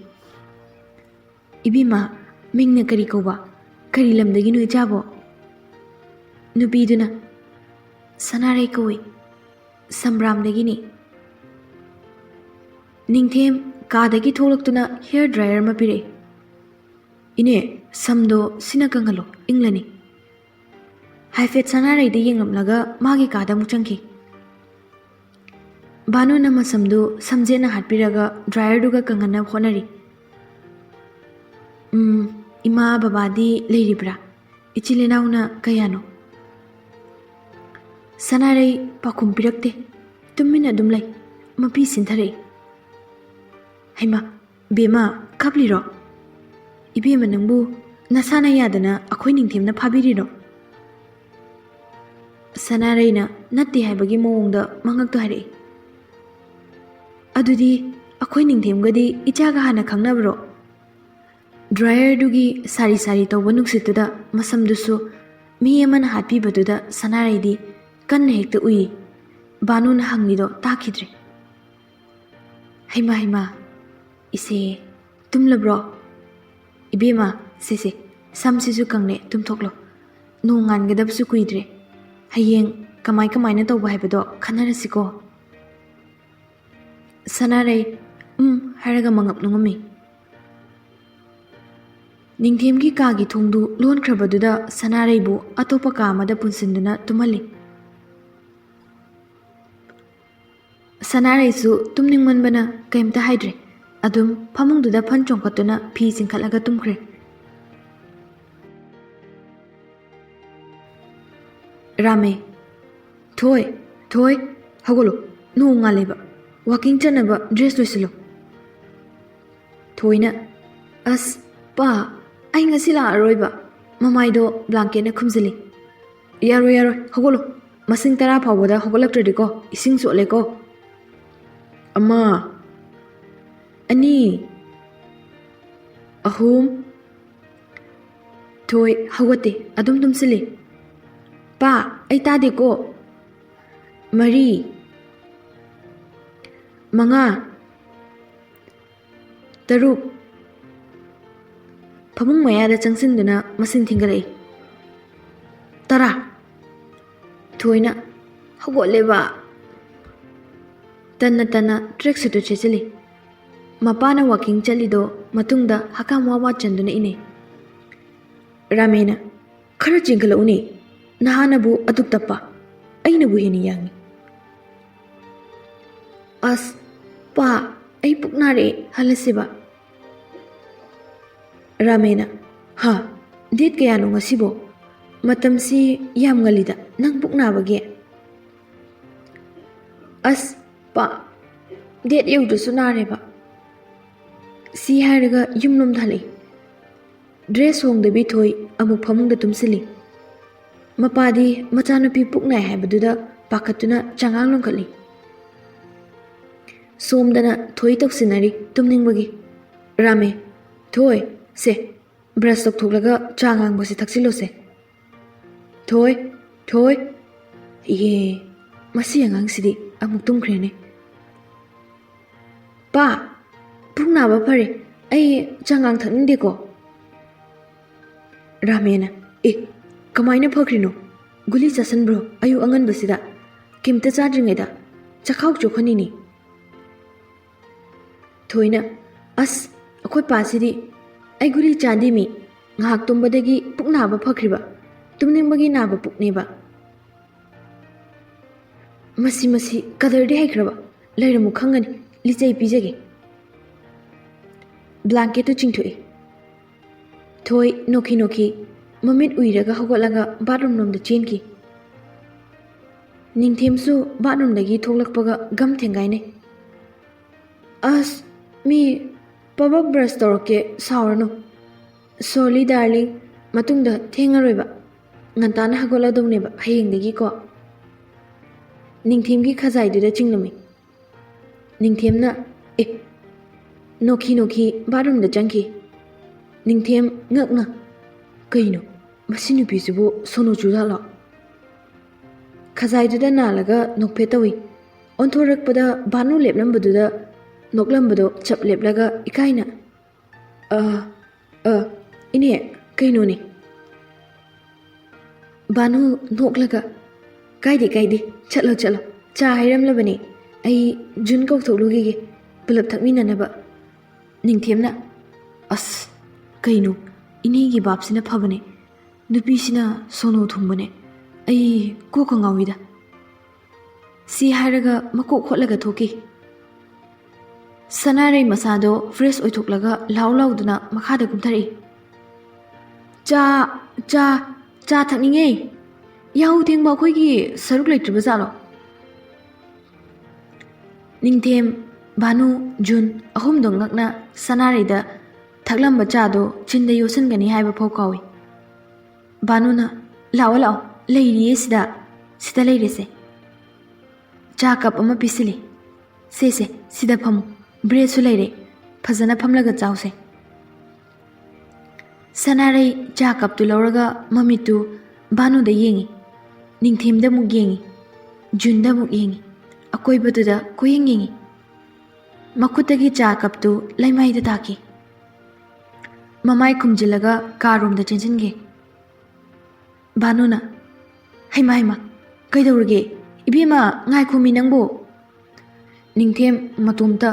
"ꯏꯕꯦꯝꯃ, ꯃꯤꯡꯅ ꯀꯔꯤ ꯀꯧꯕ? ꯀꯔꯤ ꯂꯝꯗꯒꯤꯅꯣ ꯏꯆꯥꯕꯣ?" ꯅꯨꯄꯤꯗꯨꯅ, "ꯁꯅꯥꯔꯩ ꯀꯧꯏ, ꯁꯝꯕ꯭ꯔꯥꯝꯗꯒꯤꯅꯤ꯫" ꯅꯤꯡꯊꯦꯝ ꯀꯥꯗꯒꯤ ꯊꯣꯛꯂꯛꯇꯨꯅ hair dryer ꯑꯃ ꯄꯤꯔꯛꯏ꯫ "ꯏꯅꯦ, ꯁꯝꯗꯣ ꯁꯤꯅ ꯀꯪꯍꯜꯂꯣ, ꯏꯪꯂꯅꯤ꯫" ꯍꯥꯏꯐꯦꯠ ꯁꯅꯥꯔꯩꯗ ꯌꯦꯡꯂꯝꯂꯒ ꯃꯥꯒꯤ ꯀꯥꯗ ꯑꯃꯨꯛ ꯆꯪꯈꯤ꯫ ꯚꯥꯅꯨꯅ ꯃꯁꯝꯗꯨ ꯁꯝꯖꯦꯠꯅ ꯍꯥꯠꯄꯤꯔꯒ dryerꯗꯨꯒ ꯀꯪꯍꯟꯅꯕ ꯍꯣꯠꯅꯔꯤ꯫ "ꯎꯝ, ꯏꯃꯥ ꯕꯕꯥꯗꯤ ꯂꯩꯔꯤꯕ꯭ꯔꯥ? ꯏꯆꯤꯜ ꯏꯅꯥꯎꯅ ꯀꯌꯥꯅꯣ?" ꯁꯅꯥꯔꯩ ꯄꯥꯎꯈꯨꯝ ꯄꯤꯔꯛꯇꯦ꯫ ꯇꯨꯃꯤꯟꯅ ꯑꯗꯨꯝ ꯂꯩ꯫ ꯃꯄꯤ ꯁꯤꯟꯊꯔꯛꯏ꯫ "ꯍꯩꯃꯥ, ꯕꯦꯝꯃ, ꯀꯞꯂꯤꯔꯣ? ꯏꯕꯦꯝꯃ, ꯅꯪꯕꯨ ꯅꯁꯥꯅ ꯌꯥꯗꯅ ꯑꯩꯈꯣꯏ ꯅꯤꯡꯊꯦꯝꯅ ꯐꯥꯕꯤꯔꯤꯔꯣ?" ꯁꯅꯥꯔꯩꯅ ꯅꯠꯇꯦ ꯍꯥꯏꯕꯒꯤ ꯃꯑꯣꯡꯗ ꯃꯉꯛꯇꯣ ꯍꯥꯏꯔꯛꯏ꯫ "ꯑꯗꯨꯗꯤ ꯑꯩꯈꯣꯏ ꯅꯤꯡꯊꯦꯝꯒꯗꯤ ꯏꯆꯥꯒ ꯍꯥꯟꯅ ꯈꯪꯅꯕ꯭ꯔꯣ?" dryerꯗꯨꯒꯤ ꯁꯥꯔꯤ ꯁꯥꯔꯤ ꯇꯧꯕ ꯅꯨꯡꯁꯤꯠꯇꯨꯗ ꯃꯁꯝꯗꯨꯁꯨ ꯃꯤ ꯑꯃꯅ ꯍꯥꯠꯄꯤꯕꯗꯨꯗ ꯁꯅꯥꯔꯩꯗꯤ ꯀꯟꯅ ꯍꯦꯛꯇ ꯎꯏ꯫ ꯚꯥꯅꯨꯅ ꯍꯪꯂꯤꯗꯣ ꯇꯥꯈꯤꯗ꯭ꯔꯦ꯫ "ꯍꯩꯃꯥ, ꯍꯩꯃꯥ, ꯏꯆꯦ, ꯇꯨꯝꯂꯕ꯭ꯔꯣ? ꯏꯕꯦꯝꯃ, ꯁꯦ, ꯁꯦ, ꯁꯝꯁꯤꯁꯨ ꯀꯪꯂꯦ, ꯇꯨꯝꯊꯣꯛꯂꯣ꯫ ꯅꯣꯡ ꯉꯥꯟꯒꯗꯕꯁꯨ ꯀꯨꯏꯗ꯭ꯔꯦ꯫ ꯍꯌꯦꯡ ꯀꯃꯥꯏ ꯀꯃꯥꯏꯅ ꯇꯧꯕ ꯍꯥꯏꯕꯗꯣ ꯈꯟꯅꯔꯁꯤꯀꯣ꯫" ꯁꯅꯥꯔꯩ "ꯎꯝ" ꯍꯥꯏꯔꯒ ꯃꯉꯛ ꯅꯣꯡꯉꯝꯃꯤ꯫ ꯅꯤꯡꯊꯦꯝꯒꯤ ꯀꯥꯒꯤ ꯊꯣꯡꯗꯨ ꯂꯣꯟꯈ꯭ꯔꯕꯗꯨꯗ ꯁꯅꯥꯔꯩꯕꯨ ꯑꯇꯣꯞꯄ ꯀꯥ ꯑꯃꯗ ꯄꯨꯟꯁꯤꯟꯗꯨꯅ ꯇꯨꯝꯍꯜꯂꯤ꯫ ꯁꯅꯥꯔꯩꯁꯨ ꯇꯨꯝꯅꯤꯡꯃꯟꯕꯅ ꯀꯩꯝꯇ ꯍꯥꯏꯗ꯭ꯔꯦ꯫ ꯑꯗꯨꯝ ꯐꯃꯨꯡꯗꯨꯗ ꯐꯟ ꯆꯣꯡꯈꯠꯇꯨꯅ ꯐꯤ ꯆꯤꯡꯈꯠꯂꯒ ꯇꯨꯝꯈ꯭ꯔꯦ꯫ ꯔꯥꯃꯦ, "ꯊꯣꯏ, ꯊꯣꯏ, ꯍꯧꯒꯠꯂꯣ, ꯅꯣꯡ ꯉꯥꯜꯂꯦꯕ, ꯋꯥꯀꯤꯡ ꯆꯠꯅꯕ ꯗ꯭ꯔꯦꯁ ꯂꯣꯏꯁꯤꯜꯂꯣ꯫" ꯊꯣꯏꯅ, "ꯑꯁ, ꯄꯥ, ꯑꯩ ꯉꯁꯤ ꯂꯥꯛꯑꯔꯣꯏꯕ꯫" ꯃꯃꯥꯏꯗꯣ ꯕ꯭ꯂꯥꯡꯀꯦꯠꯅ ꯈꯨꯝꯖꯤꯜꯂꯤ꯫ "ꯌꯥꯔꯣꯏ, ꯌꯥꯔꯣꯏ, ꯍꯧꯒꯠꯂꯣ꯫ ꯃꯁꯤꯡ ꯇꯔꯥ ꯐꯥꯎꯕꯗ ꯍꯧꯒꯠꯂꯛꯇ꯭ꯔꯗꯤꯀꯣ, ꯏꯁꯤꯡ ꯆꯣꯠꯂꯦꯀꯣ꯫ ꯑꯃ, ꯑꯅꯤ, ꯑꯍꯨꯝ꯫" ꯊꯣꯏ ꯍꯧꯒꯠꯇꯦ, ꯑꯗꯨꯝ ꯇꯨꯝꯁꯤꯜꯂꯤ꯫ "ꯄꯥ, ꯑꯩ ꯇꯥꯗꯦꯀꯣ꯫" ꯃꯔꯤ, ꯃꯉꯥ, ꯇꯔꯨꯛ꯫ ꯐꯃꯨꯡ ꯃꯌꯥꯗ ꯆꯪꯁꯤꯟꯗꯨꯅ ꯃꯁꯤꯡ ꯊꯤꯡꯒꯠꯂꯛꯏ꯫ "ꯇꯔꯥ꯫" ꯊꯣꯏꯅ, "ꯍꯧꯒꯠꯂꯦꯕ꯫" ꯇꯟꯅ ꯇꯟꯅ ꯇ꯭ꯔꯦꯛ ꯁꯨꯠꯇꯨ ꯁꯦꯠꯆꯤꯜꯂꯤ꯫ ꯃꯄꯥꯅ ꯋꯥꯀꯤꯡ ꯆꯠꯂꯤꯗꯣ ꯃꯇꯨꯡꯗ ꯍꯀꯥꯝ ꯋꯥ ꯋꯥ ꯆꯟꯗꯨꯅ ꯏꯅꯩ꯫ ꯔꯥꯃꯦꯅ, "ꯈꯔ ꯆꯦꯟꯈꯠꯂꯛꯎꯅꯦ, ꯅꯍꯥꯅꯕꯨ ꯑꯗꯨꯛ ꯇꯞꯄ, ꯑꯩꯅꯕꯨ ꯍꯦꯟꯅ ꯌꯥꯡꯉꯤ꯫" "ꯑꯁ, ꯄꯥ, ꯑꯩ ꯄꯨꯛ ꯅꯥꯔꯛꯑꯦ, ꯍꯜꯂꯁꯤꯕ꯫" ꯔꯥꯃꯦꯅ, "ꯍꯥ, ꯗꯦꯠ ꯀꯌꯥꯅꯣ ꯉꯁꯤꯕꯣ? ꯃꯇꯝꯁꯤ ꯌꯥꯝ ꯉꯜꯂꯤꯗ, ꯅꯪ ꯄꯨꯛ ꯅꯥꯕꯒꯤ?" "ꯑꯁ, ꯄꯥ, ꯗꯦꯠ ꯌꯧꯗ꯭ꯔꯁꯨ ꯅꯥꯔꯦꯕ꯫" ꯁꯤ ꯍꯥꯏꯔꯒ ꯌꯨꯝꯂꯣꯝꯗ ꯍꯜꯂꯛꯏ꯫ ꯗ꯭ꯔꯦꯁ ꯍꯣꯡꯗꯕꯤ ꯊꯣꯏ ꯑꯃꯨꯛ ꯐꯃꯨꯡꯗ ꯇꯨꯝꯁꯤꯜꯂꯤ꯫ ꯃꯄꯥꯗꯤ ꯃꯆꯥꯅꯨꯄꯤ ꯄꯨꯛ ꯅꯥꯏ ꯍꯥꯏꯕꯗꯨꯗ ꯄꯥꯈꯠꯇꯨꯅ ꯆꯉꯥꯡ ꯂꯣꯟꯈꯠꯂꯤ꯫ ꯁꯣꯝꯗꯅ ꯊꯣꯏ ꯇꯧꯁꯤꯟꯅꯔꯤ ꯇꯨꯝꯅꯤꯡꯕꯒꯤ꯫ ꯔꯥꯃꯦ, "ꯊꯣꯏ, ꯁꯦ, ꯕ꯭ꯔꯁ ꯇꯧꯊꯣꯛꯂꯒ ꯆꯥ ꯉꯥꯡꯕꯁꯦ ꯊꯛꯆꯤꯜꯂꯣꯁꯦ꯫" "ꯊꯣꯏ, ꯊꯣꯏ꯫ ꯏꯍꯦ, ꯃꯁꯤ ꯑꯉꯥꯡꯁꯤꯗꯤ ꯑꯃꯨꯛ ꯇꯨꯝꯈ꯭ꯔꯦꯅꯦ꯫" "ꯄꯥ, ꯄꯨꯛ ꯅꯥꯕ ꯐꯔꯦ, ꯑꯩ ꯆꯉꯥꯡ ꯊꯛꯅꯤꯡꯗꯦꯀꯣ꯫" ꯔꯥꯃꯦꯅ, "ꯑꯦ, ꯀꯃꯥꯏꯅ ꯐꯈ꯭ꯔꯤꯅꯣ? ꯒꯨꯂꯤ ꯆꯥꯁꯟꯕ꯭ꯔꯣ ꯑꯌꯨꯛ ꯑꯉꯟꯕꯁꯤꯗ? ꯀꯩꯝꯇ ꯆꯥꯗ꯭ꯔꯤꯉꯩꯗ ꯆꯈꯥꯎ ꯆꯣꯛꯍꯟꯅꯤꯅꯦ꯫" ꯊꯣꯏꯅ, "ꯑꯁ, ꯑꯩꯈꯣꯏ ꯄꯥꯁꯤꯗꯤ ꯑꯩ ꯒꯨꯂꯤ ꯆꯥꯗꯦꯃꯤ, ꯉꯥꯏꯍꯥꯛ ꯇꯨꯝꯕꯗꯒꯤ ꯄꯨꯛ ꯅꯥꯕ ꯐꯈ꯭ꯔꯤꯕ, ꯇꯨꯝꯅꯤꯡꯕꯒꯤ ꯅꯥꯕ ꯄꯨꯛꯅꯦꯕ꯫" "ꯃꯁꯤ, ꯃꯁꯤ ꯀꯗꯔꯗꯤ ꯍꯩꯈ꯭ꯔꯕ, ꯂꯩꯔꯝꯃꯨ, ꯈꯪꯒꯅꯤ꯫ ꯂꯤꯆꯩ ꯄꯤꯖꯒꯦ꯫ ꯕ꯭ꯂꯥꯡꯀꯦꯠꯇꯨ ꯆꯤꯡꯊꯣꯛꯏ꯫ ꯊꯣꯏ ꯅꯣꯛꯈꯤ ꯅꯣꯛꯈꯤ ꯃꯃꯤꯠ ꯎꯏꯔꯒ ꯍꯧꯒꯠꯂꯒ ꯕꯥꯠꯔꯨꯝ ꯂꯣꯝꯗ ꯆꯦꯟꯈꯤ꯫ ꯅꯤꯡꯊꯦꯝꯁꯨ ꯕꯥꯠꯔꯨꯝꯗꯒꯤ ꯊꯣꯛꯂꯛꯄꯒ ꯒꯝ ꯊꯦꯡꯒꯥꯏꯅꯩ꯫ "ꯑꯁ, ꯃꯤ ꯄꯕꯛ ꯕ꯭ꯔꯁ ꯇꯧꯔꯛꯀꯦ, ꯁꯥꯎꯔꯅꯨ꯫ ꯁꯣꯔꯤ ꯗꯥꯔꯂꯤꯡ, ꯃꯇꯨꯡꯗ ꯊꯦꯡꯉꯔꯣꯏꯕ꯫ ꯉꯟꯇꯥꯅ ꯍꯧꯒꯠꯂꯗꯧꯅꯦꯕ ꯍꯌꯦꯡꯗꯒꯤꯀꯣ"꯫ ꯅꯤꯡꯊꯦꯝꯒꯤ ꯈꯖꯥꯏꯗꯨꯗ ꯆꯤꯡꯂꯝꯃꯤ꯫ ꯅꯤꯡꯊꯦꯝꯅ, ꯑꯦ, ꯅꯣꯛꯈꯤ ꯅꯣꯛꯈꯤ ꯕꯥꯠꯔꯨꯝꯗ ꯆꯪꯈꯤ꯫ ꯅꯤꯡꯊꯦꯝ ꯉꯛꯅ, "ꯀꯩꯅꯣ, ꯃꯁꯤ ꯅꯨꯄꯤꯁꯤꯕꯨ ꯁꯣꯅꯨ ꯆꯨꯖꯥꯠꯂꯣ?" ꯈꯖꯥꯏꯗꯨꯗ ꯅꯥꯜꯂꯒ ꯅꯣꯛꯐꯦꯠ ꯇꯧꯏ꯫ ꯑꯣꯟꯊꯣꯔꯛꯄꯗ ꯚꯥꯅꯨ ꯂꯦꯞꯂꯝꯕꯗꯨꯗ ꯅꯣꯛꯂꯝꯕꯗꯣ ꯆꯞ ꯂꯦꯞꯂꯒ ꯏꯀꯥꯏꯅ, "ꯑ, ꯑ, ꯏꯅꯦ, ꯀꯩꯅꯣꯅꯦ?" ꯚꯥꯅꯨ ꯅꯣꯛꯂꯒ, "ꯀꯥꯏꯗꯦ, ꯀꯥꯏꯗꯦ, ꯆꯠꯂꯣ, ꯆꯠꯂꯣ꯫ ꯆꯥ ꯍꯩꯔꯝꯂꯕꯅꯦ꯫ ꯑꯩ ꯖꯨꯟ ꯀꯧꯊꯣꯛꯂꯨꯈꯤꯒꯦ, ꯄꯨꯂꯞ ꯊꯛꯃꯤꯟꯅꯅꯕ"꯫ ꯅꯤꯡꯊꯦꯝꯅ, "ꯑꯁ, ꯀꯩꯅꯣ, ꯏꯅꯦꯒꯤ ꯚꯥꯞꯁꯤꯅ ꯐꯕꯅꯦ, ꯅꯨꯄꯤꯁꯤꯅ ꯁꯣꯅꯣ ꯊꯨꯡꯕꯅꯦ꯫ ꯑꯩ ꯀꯣꯛꯀ ꯉꯥꯎꯏꯗ"꯫ ꯁꯤ ꯍꯥꯏꯔꯒ ꯃꯀꯣꯛ ꯍꯣꯠꯂꯒ ꯊꯣꯛꯈꯤ꯫ ꯁꯅꯥꯔꯩ ꯃꯁꯥꯗꯣ ꯐ꯭ꯔꯦꯁ ꯑꯣꯏꯊꯣꯛꯂꯒ ꯂꯥꯎ ꯂꯥꯎꯗꯨꯅ ꯃꯈꯥꯗ ꯀꯨꯝꯊꯔꯛꯏ꯫ "ꯆꯥ, ꯆꯥ, ꯆꯥ ꯊꯛꯅꯤꯡꯉꯦ꯫ ꯌꯥꯍꯧ ꯊꯦꯡꯕ ꯑꯩꯈꯣꯏꯒꯤ ꯁꯔꯨꯛ ꯂꯩꯇ꯭ꯔꯤꯕ ꯖꯥꯠꯂꯣ?" ꯅꯤꯡꯊꯦꯝ, ꯚꯥꯅꯨ, ꯖꯨꯟ ꯑꯍꯨꯝꯗꯣ ꯉꯛꯅ ꯁꯅꯥꯔꯩꯗ ꯊꯛꯂꯝꯕ ꯆꯥꯗꯣ ꯆꯤꯟꯗ ꯌꯣꯠꯁꯤꯟꯒꯅꯤ ꯍꯥꯏꯕ ꯐꯥꯎ ꯀꯥꯎꯏ꯫ ꯚꯥꯅꯨꯅ, "ꯂꯥꯛꯑꯣ, ꯂꯥꯛꯑꯣ, ꯂꯩꯔꯤꯌꯦ ꯁꯤꯗ, ꯁꯤꯗ ꯂꯩꯔꯦꯁꯦ"꯫ ꯆꯥ ꯀꯞ ꯑꯃ ꯄꯤꯁꯤꯜꯂꯤ꯫ "ꯁꯦ, ꯁꯦ, ꯁꯤꯗ ꯐꯝꯃꯨ, ꯕ꯭ꯔꯦꯗꯁꯨ ꯂꯩꯔꯦ, ꯐꯖꯅ ꯐꯝꯂꯒ ꯆꯥꯎꯁꯦ"꯫ ꯁꯅꯥꯔꯩ ꯆꯥ ꯀꯞꯇꯨ ꯂꯧꯔꯒ ꯃꯃꯤꯠꯇꯨ ꯚꯥꯅꯨꯗ ꯌꯦꯡꯉꯤ, ꯅꯤꯡꯊꯦꯝꯗ ꯑꯃꯨꯛ ꯌꯦꯡꯉꯤ, ꯖꯨꯟꯗ ꯑꯃꯨꯛ ꯌꯦꯡꯉꯤ, ꯑꯀꯣꯏꯕꯗꯨꯗ ꯀꯣꯏꯌꯦꯡ ꯌꯦꯡꯉꯤ꯫ ꯃꯈꯨꯠꯇꯒꯤ ꯆꯥ ꯀꯞꯇꯨ ꯂꯩꯃꯥꯏꯗ ꯇꯥꯈꯤ꯫ ꯃꯃꯥꯏ ꯈꯨꯝꯖꯤꯜꯂꯒ ꯀꯥꯔꯣꯝꯗ ꯆꯦꯟꯁꯤꯟꯈꯤ꯫ ꯚꯥꯅꯨꯅ, "ꯍꯩꯃꯥ, ꯍꯩꯃꯥ, ꯀꯩꯗꯧꯔꯒꯦ? ꯏꯕꯦꯝꯃ, ꯉꯥꯏꯈꯣꯃꯤ ꯅꯪꯕꯨ!" ꯅꯤꯡꯊꯦꯝ ꯃꯇꯣꯝꯇ,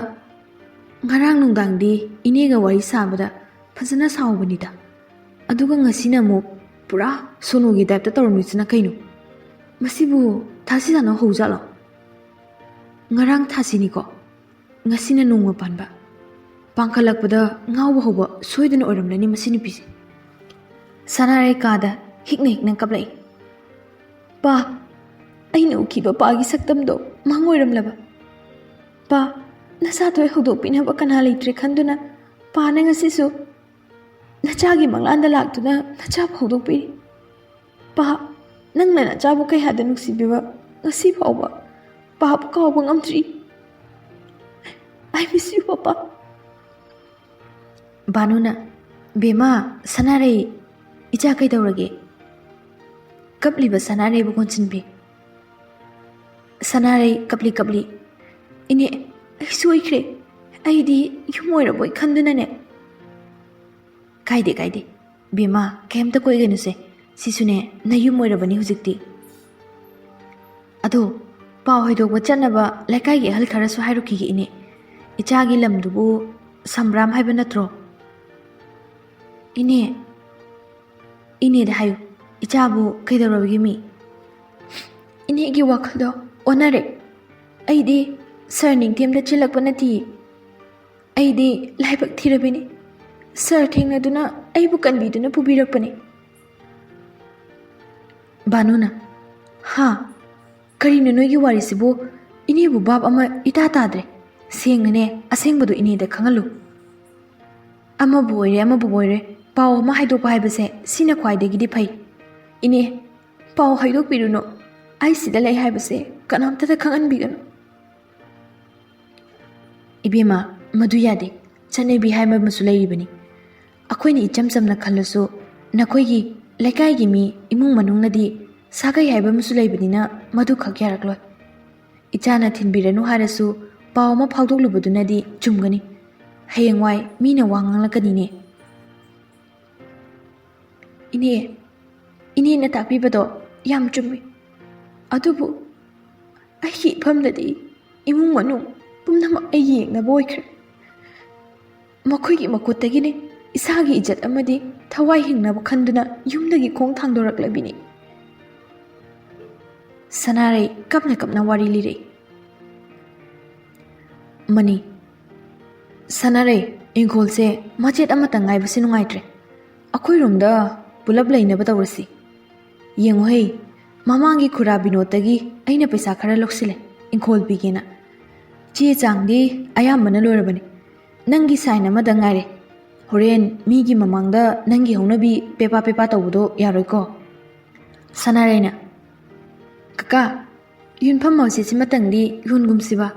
"ꯉꯔꯥꯡ ꯅꯨꯡꯗꯥꯡꯗꯤ ꯏꯅꯦꯒ ꯋꯥꯔꯤ ꯁꯥꯕꯗ ꯐꯖꯅ ꯁꯥꯎꯕꯅꯤꯗ, ꯑꯗꯨꯒ ꯉꯁꯤꯅ ꯑꯃꯨꯛ ꯄꯨꯔꯥ ꯁꯣꯅꯨꯒꯤ ꯇꯥꯏꯞꯇ ꯇꯧꯔꯝꯃꯤꯁꯤꯅ ꯀꯩꯅꯣ? ꯃꯁꯤꯕꯨ ꯊꯥꯁꯤ ꯇꯥꯅ ꯍꯧꯖꯥꯠꯂꯣ?" ꯉꯔꯥꯡ ꯊꯥꯁꯤꯅꯤꯀꯣ, ꯉꯁꯤꯅ ꯅꯣꯡꯃ ꯄꯥꯟꯕ꯫ ꯄꯥꯡꯈꯠꯂꯛꯄꯗ ꯉꯥꯎꯕ ꯍꯧꯕ ꯁꯣꯏꯗꯅ ꯑꯣꯏꯔꯝꯂꯅꯤ ꯃꯁꯤ ꯅꯨꯄꯤꯁꯦ꯫ ꯁꯅꯥꯔꯩ ꯀꯥꯗ ꯍꯤꯛꯅ ꯍꯤꯛꯅ ꯀꯞꯂꯛꯏ꯫ "ꯄꯥ, ꯑꯩꯅ ꯎꯈꯤꯕ ꯄꯥꯒꯤ ꯁꯛꯇꯝꯗꯣ ꯃꯪ ꯑꯣꯏꯔꯝꯂꯕ? ꯄꯥ, ꯅꯆꯥꯗꯣ ꯑꯩ ꯍꯧꯗꯣꯛꯄꯤꯅꯕ ꯀꯅꯥ ꯂꯩꯇ꯭ꯔꯦ ꯈꯟꯗꯨꯅ ꯄꯥꯅ ꯉꯁꯤꯁꯨ ꯅꯆꯥꯒꯤ ꯃꯪꯂꯥꯟꯗ ꯂꯥꯛꯇꯨꯅ ꯅꯆꯥꯕꯨ ꯍꯧꯗꯣꯛꯄꯤꯔꯤ꯫ ꯄꯥ, ꯅꯪꯅ ꯅꯆꯥꯕꯨ ꯀꯌꯥꯗ ꯅꯨꯡꯁꯤꯕꯤꯕ ꯉꯁꯤ ꯐꯥꯎꯕ ꯄꯥꯕꯨ ꯀꯥꯎꯕ ꯉꯝꯗ꯭ꯔꯤ꯫ I miss you, papa." ꯕꯥꯅꯨꯅ, "ꯕꯦꯝꯃ, ꯁꯅꯥꯔꯩ, ꯏꯆꯥ ꯀꯩꯗꯧꯔꯒꯦ?" ꯀꯞꯂꯤꯕ ꯁꯅꯥꯔꯩꯕꯨ ꯀꯣꯟꯁꯤꯟꯕꯤ꯫ ꯁꯅꯥꯔꯩ ꯀꯞꯂꯤ ꯀꯞꯂꯤ, "ꯏꯅꯦ, ꯑꯩ ꯁꯣꯏꯈ꯭ꯔꯦ꯫ ꯑꯩꯗꯤ ꯌꯨꯝ ꯑꯣꯏꯔꯕꯣꯏ ꯈꯟꯗꯨꯅꯅꯦ꯫" "ꯀꯥꯏꯗꯦ, ꯀꯥꯏꯗꯦ꯫ ꯕꯦꯝꯃ, ꯀꯩꯝꯇ ꯀꯣꯏꯒꯅꯨꯁꯦ꯫ ꯁꯤꯁꯨꯅꯦ, ꯅꯌꯨꯝ ꯑꯣꯏꯔꯕꯅꯤ ꯍꯧꯖꯤꯛꯇꯤ꯫ ꯑꯗꯣ, ꯄꯥꯎ ꯍꯥꯏꯗꯣꯛꯄ ꯆꯠꯅꯕ ꯂꯩꯀꯥꯏꯒꯤ ꯑꯍꯜ ꯈꯔꯁꯨ ꯍꯥꯏꯔꯨꯈꯤꯒꯦ, ꯏꯅꯦ꯫ ꯏꯆꯥꯒꯤ ꯂꯝꯗꯨꯕꯨ ꯁꯝꯕ꯭ꯔꯥꯝ ꯍꯥꯏꯕ ꯅꯠꯇ꯭ꯔꯣ?" "ꯏꯅꯦ, ꯏꯅꯦꯗ ꯍꯥꯏꯌꯨ, ꯏꯆꯥꯕꯨ ꯀꯩꯗꯧꯔꯕꯒꯦ ꯃꯤ?" "ꯏꯅꯦꯒꯤ ꯋꯥꯈꯜꯗꯣ ꯑꯣꯟꯅꯔꯦ꯫ ꯑꯩꯗꯤ ꯁꯥꯔ ꯅꯤꯡꯊꯦꯝꯗ ꯆꯦꯜꯂꯛꯄ ꯅꯠꯇꯤꯌꯦ꯫ ꯑꯩꯗꯤ ꯂꯥꯏꯕꯛ ꯊꯤꯔꯕꯤꯅꯤ꯫ ꯁꯥꯔ ꯊꯦꯡꯅꯗꯨꯅ ꯑꯩꯕꯨ ꯀꯟꯕꯤꯗꯨꯅ ꯄꯨꯕꯤꯔꯛꯄꯅꯤ꯫" ꯕꯥꯅꯨꯅ, "ꯍꯥ? ꯀꯔꯤꯅꯣ ꯅꯣꯏꯒꯤ ꯋꯥꯔꯤꯁꯤꯕꯨ? ꯏꯅꯦꯕꯨ ꯚꯥꯞ ꯑꯃ ꯏꯇꯥ ꯇꯥꯗ꯭ꯔꯦ꯫ ꯁꯦꯡꯅꯅꯦ, ꯑꯁꯦꯡꯕꯗꯨ ꯏꯅꯦꯗ ꯈꯪꯍꯜꯂꯨ꯫ ꯑꯃꯕꯨ ꯑꯣꯏꯔꯦ, ꯑꯃꯕꯨ ꯑꯣꯏꯔꯦ, ꯄꯥꯎ ꯑꯃ ꯍꯥꯏꯗꯣꯛꯄ ꯍꯥꯏꯕꯁꯦ ꯁꯤꯅ ꯈ꯭ꯋꯥꯏꯗꯒꯤꯗꯤ ꯐꯩ꯫ ꯏꯅꯦ, ꯄꯥꯎ ꯍꯥꯏꯗꯣꯛꯄꯤꯔꯨꯅꯨ꯫ ꯑꯩ ꯁꯤꯗ ꯂꯩ ꯍꯥꯏꯕꯁꯦ ꯀꯅꯥꯝꯇꯗ ꯈꯪꯍꯟꯕꯤꯒꯅꯨ꯫" "ꯏꯕꯦꯝꯃ, ꯃꯗꯨ ꯌꯥꯗꯦ꯫ ꯆꯠꯅꯕꯤ ꯍꯥꯏꯕ ꯑꯃꯁꯨ ꯂꯩꯔꯤꯕꯅꯤ꯫ ꯑꯩꯈꯣꯏꯅ ꯏꯆꯝ ꯆꯝꯅ ꯈꯜꯂꯁꯨ, ꯅꯈꯣꯏꯒꯤ ꯂꯩꯀꯥꯏꯒꯤ ꯃꯤ, ꯏꯃꯨꯡ ꯃꯅꯨꯡꯅꯗꯤ ꯁꯥꯒꯩ ꯍꯥꯏꯕ ꯑꯃꯁꯨ ꯂꯩꯕꯅꯤꯅ ꯃꯗꯨ ꯈꯛ ꯌꯥꯔꯛꯂꯣꯏ꯫ ꯏꯆꯥꯅ ꯊꯤꯟꯕꯤꯔꯅꯨ ꯍꯥꯏꯔꯁꯨ ꯄꯥꯎ ꯑꯃ ꯐꯥꯎꯗꯣꯛꯂꯨꯕꯗꯨꯅꯗꯤ ꯆꯨꯝꯒꯅꯤ꯫ ꯍꯌꯦꯡꯋꯥꯏ ꯃꯤꯅ ꯋꯥ ꯉꯥꯡꯂꯛꯀꯅꯤꯅꯦ꯫" "ꯏꯅꯦ, ꯏꯅꯦꯅ ꯇꯥꯛꯄꯤꯕꯗꯣ ꯌꯥꯝ ꯆꯨꯝꯃꯤ꯫ ꯑꯗꯨꯕꯨ ꯑꯩꯒꯤ ꯏꯐꯝꯗꯗꯤ ꯏꯃꯨꯡ ꯃꯅꯨꯡ ꯄꯨꯝꯅꯃꯛ ꯑꯩꯒꯤ ꯌꯦꯡꯅꯕ ꯑꯣꯏꯈ꯭ꯔꯦ꯫ ꯃꯈꯣꯏꯒꯤ ꯃꯈꯨꯠꯇꯒꯤꯅꯦ ꯏꯁꯥꯒꯤ ꯏꯖꯠ ꯑꯃꯗꯤ ꯊꯋꯥꯏ ꯍꯤꯡꯅꯕ ꯈꯟꯗꯨꯅ ꯌꯨꯝꯗꯒꯤ ꯈꯣꯡ ꯊꯥꯡꯗꯣꯔꯛꯂꯕꯤꯅꯤ꯫" ꯁꯅꯥꯔꯩ ꯀꯞꯅ ꯀꯞꯅ ꯋꯥꯔꯤ ꯂꯤꯔꯛꯏ꯫ ꯃꯅꯤ꯫ ꯁꯥꯟꯅꯔꯩ, ꯏꯪꯈꯣꯜꯁꯦ ꯃꯆꯦꯠ ꯑꯃꯇꯪ ꯉꯥꯏꯕꯁꯤ ꯅꯨꯡꯉꯥꯏꯇ꯭ꯔꯦ꯫ ꯑꯩꯈꯣꯏ ꯔꯣꯝꯗ ꯄꯨꯂꯞ ꯂꯩꯅꯕ ꯇꯧꯔꯁꯤ꯫ ꯌꯦꯡꯉꯨꯍꯦ, ꯃꯃꯥꯡꯒꯤ ꯈꯨꯔꯥ ꯕꯤꯅꯣꯗꯇꯒꯤ ꯑꯩꯅ ꯄꯩꯁꯥ ꯈꯔ ꯂꯧꯁꯤꯜꯂꯦ, ꯏꯪꯈꯣꯜ ꯄꯤꯒꯦꯅ꯫ ꯆꯦ ꯆꯥꯡꯗꯤ ꯑꯌꯥꯝꯕꯅ ꯂꯣꯏꯔꯕꯅꯤ꯫ ꯅꯪꯒꯤ ꯁꯥꯏꯟ ꯑꯃꯗ ꯉꯥꯏꯔꯦ꯫ ꯍꯣꯔꯦꯟ ꯃꯤꯒꯤ ꯃꯃꯥꯡꯗ ꯅꯪꯒꯤ ꯍꯧꯅꯕꯤ ꯄꯦꯄꯥ ꯄꯦꯄꯥ ꯇꯧꯕꯗꯣ ꯌꯥꯔꯣꯏꯀꯣ꯫ ꯁꯥꯟꯅꯔꯩꯅ, "ꯀꯀꯥ, ꯌꯨꯝꯐꯝ ꯃꯆꯦꯠꯁꯤꯃꯇꯪꯗꯤ ꯌꯣꯟꯒꯨꯝꯁꯤꯕ꯫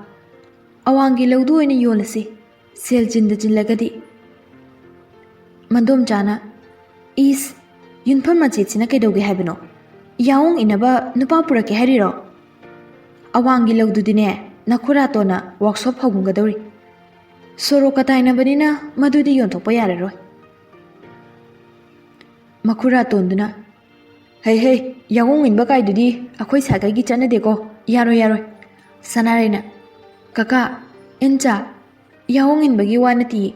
ꯑꯋꯥꯡꯒꯤ ꯂꯧꯗꯨ ꯑꯣꯏꯅ ꯌꯣꯜꯂꯁꯤ, ꯁꯦꯜ ꯆꯤꯟꯗ ꯆꯤꯜꯂꯒꯗꯤ꯫" ꯃꯟꯗꯣꯝꯆꯥꯅ, "ꯏꯁ, ꯌꯨꯝꯐꯝ ꯃꯆꯦꯠꯁꯤꯅ ꯀꯩꯗꯧꯒꯦ ꯍꯥꯏꯕꯅꯣ? ꯌꯥꯑꯣꯡ ꯏꯟꯅꯕ ꯅꯨꯄꯥ ꯄꯨꯔꯛꯀꯦ ꯍꯥꯏꯔꯤꯔꯣ? ꯑꯋꯥꯡꯒꯤ ꯂꯧꯗꯨꯗꯤꯅꯦ, ꯅꯈꯨꯔꯥꯇꯣꯟꯅ ꯋꯥꯛꯁꯣꯞ ꯍꯧꯒꯨꯝꯒꯗꯧꯔꯤ꯫ ꯁꯣꯔꯣꯛꯀ ꯇꯥꯏꯅꯕꯅꯤꯅ ꯃꯗꯨꯗꯤ ꯌꯣꯟꯊꯣꯛꯄ ꯌꯥꯔꯔꯣꯏ꯫" ꯃꯈꯨꯔꯥꯇꯣꯟꯗꯨꯅ, "ꯍꯩ ꯍꯩ, ꯌꯥꯑꯣꯡ ꯏꯟꯕ ꯀꯥꯏꯗꯨꯗꯤ ꯑꯩꯈꯣꯏ ꯁꯥꯒꯩꯒꯤ ꯆꯠꯅꯗꯦꯀꯣ, ꯌꯥꯔꯣꯏ ꯌꯥꯔꯣꯏ꯫" ꯁꯅꯥꯔꯩꯅ, "ꯀꯀꯥ, ꯏꯟꯆꯥ, ꯌꯥꯑꯣꯡ ꯏꯟꯕꯒꯤ ꯋꯥ ꯅꯠꯇꯤꯌꯦ꯫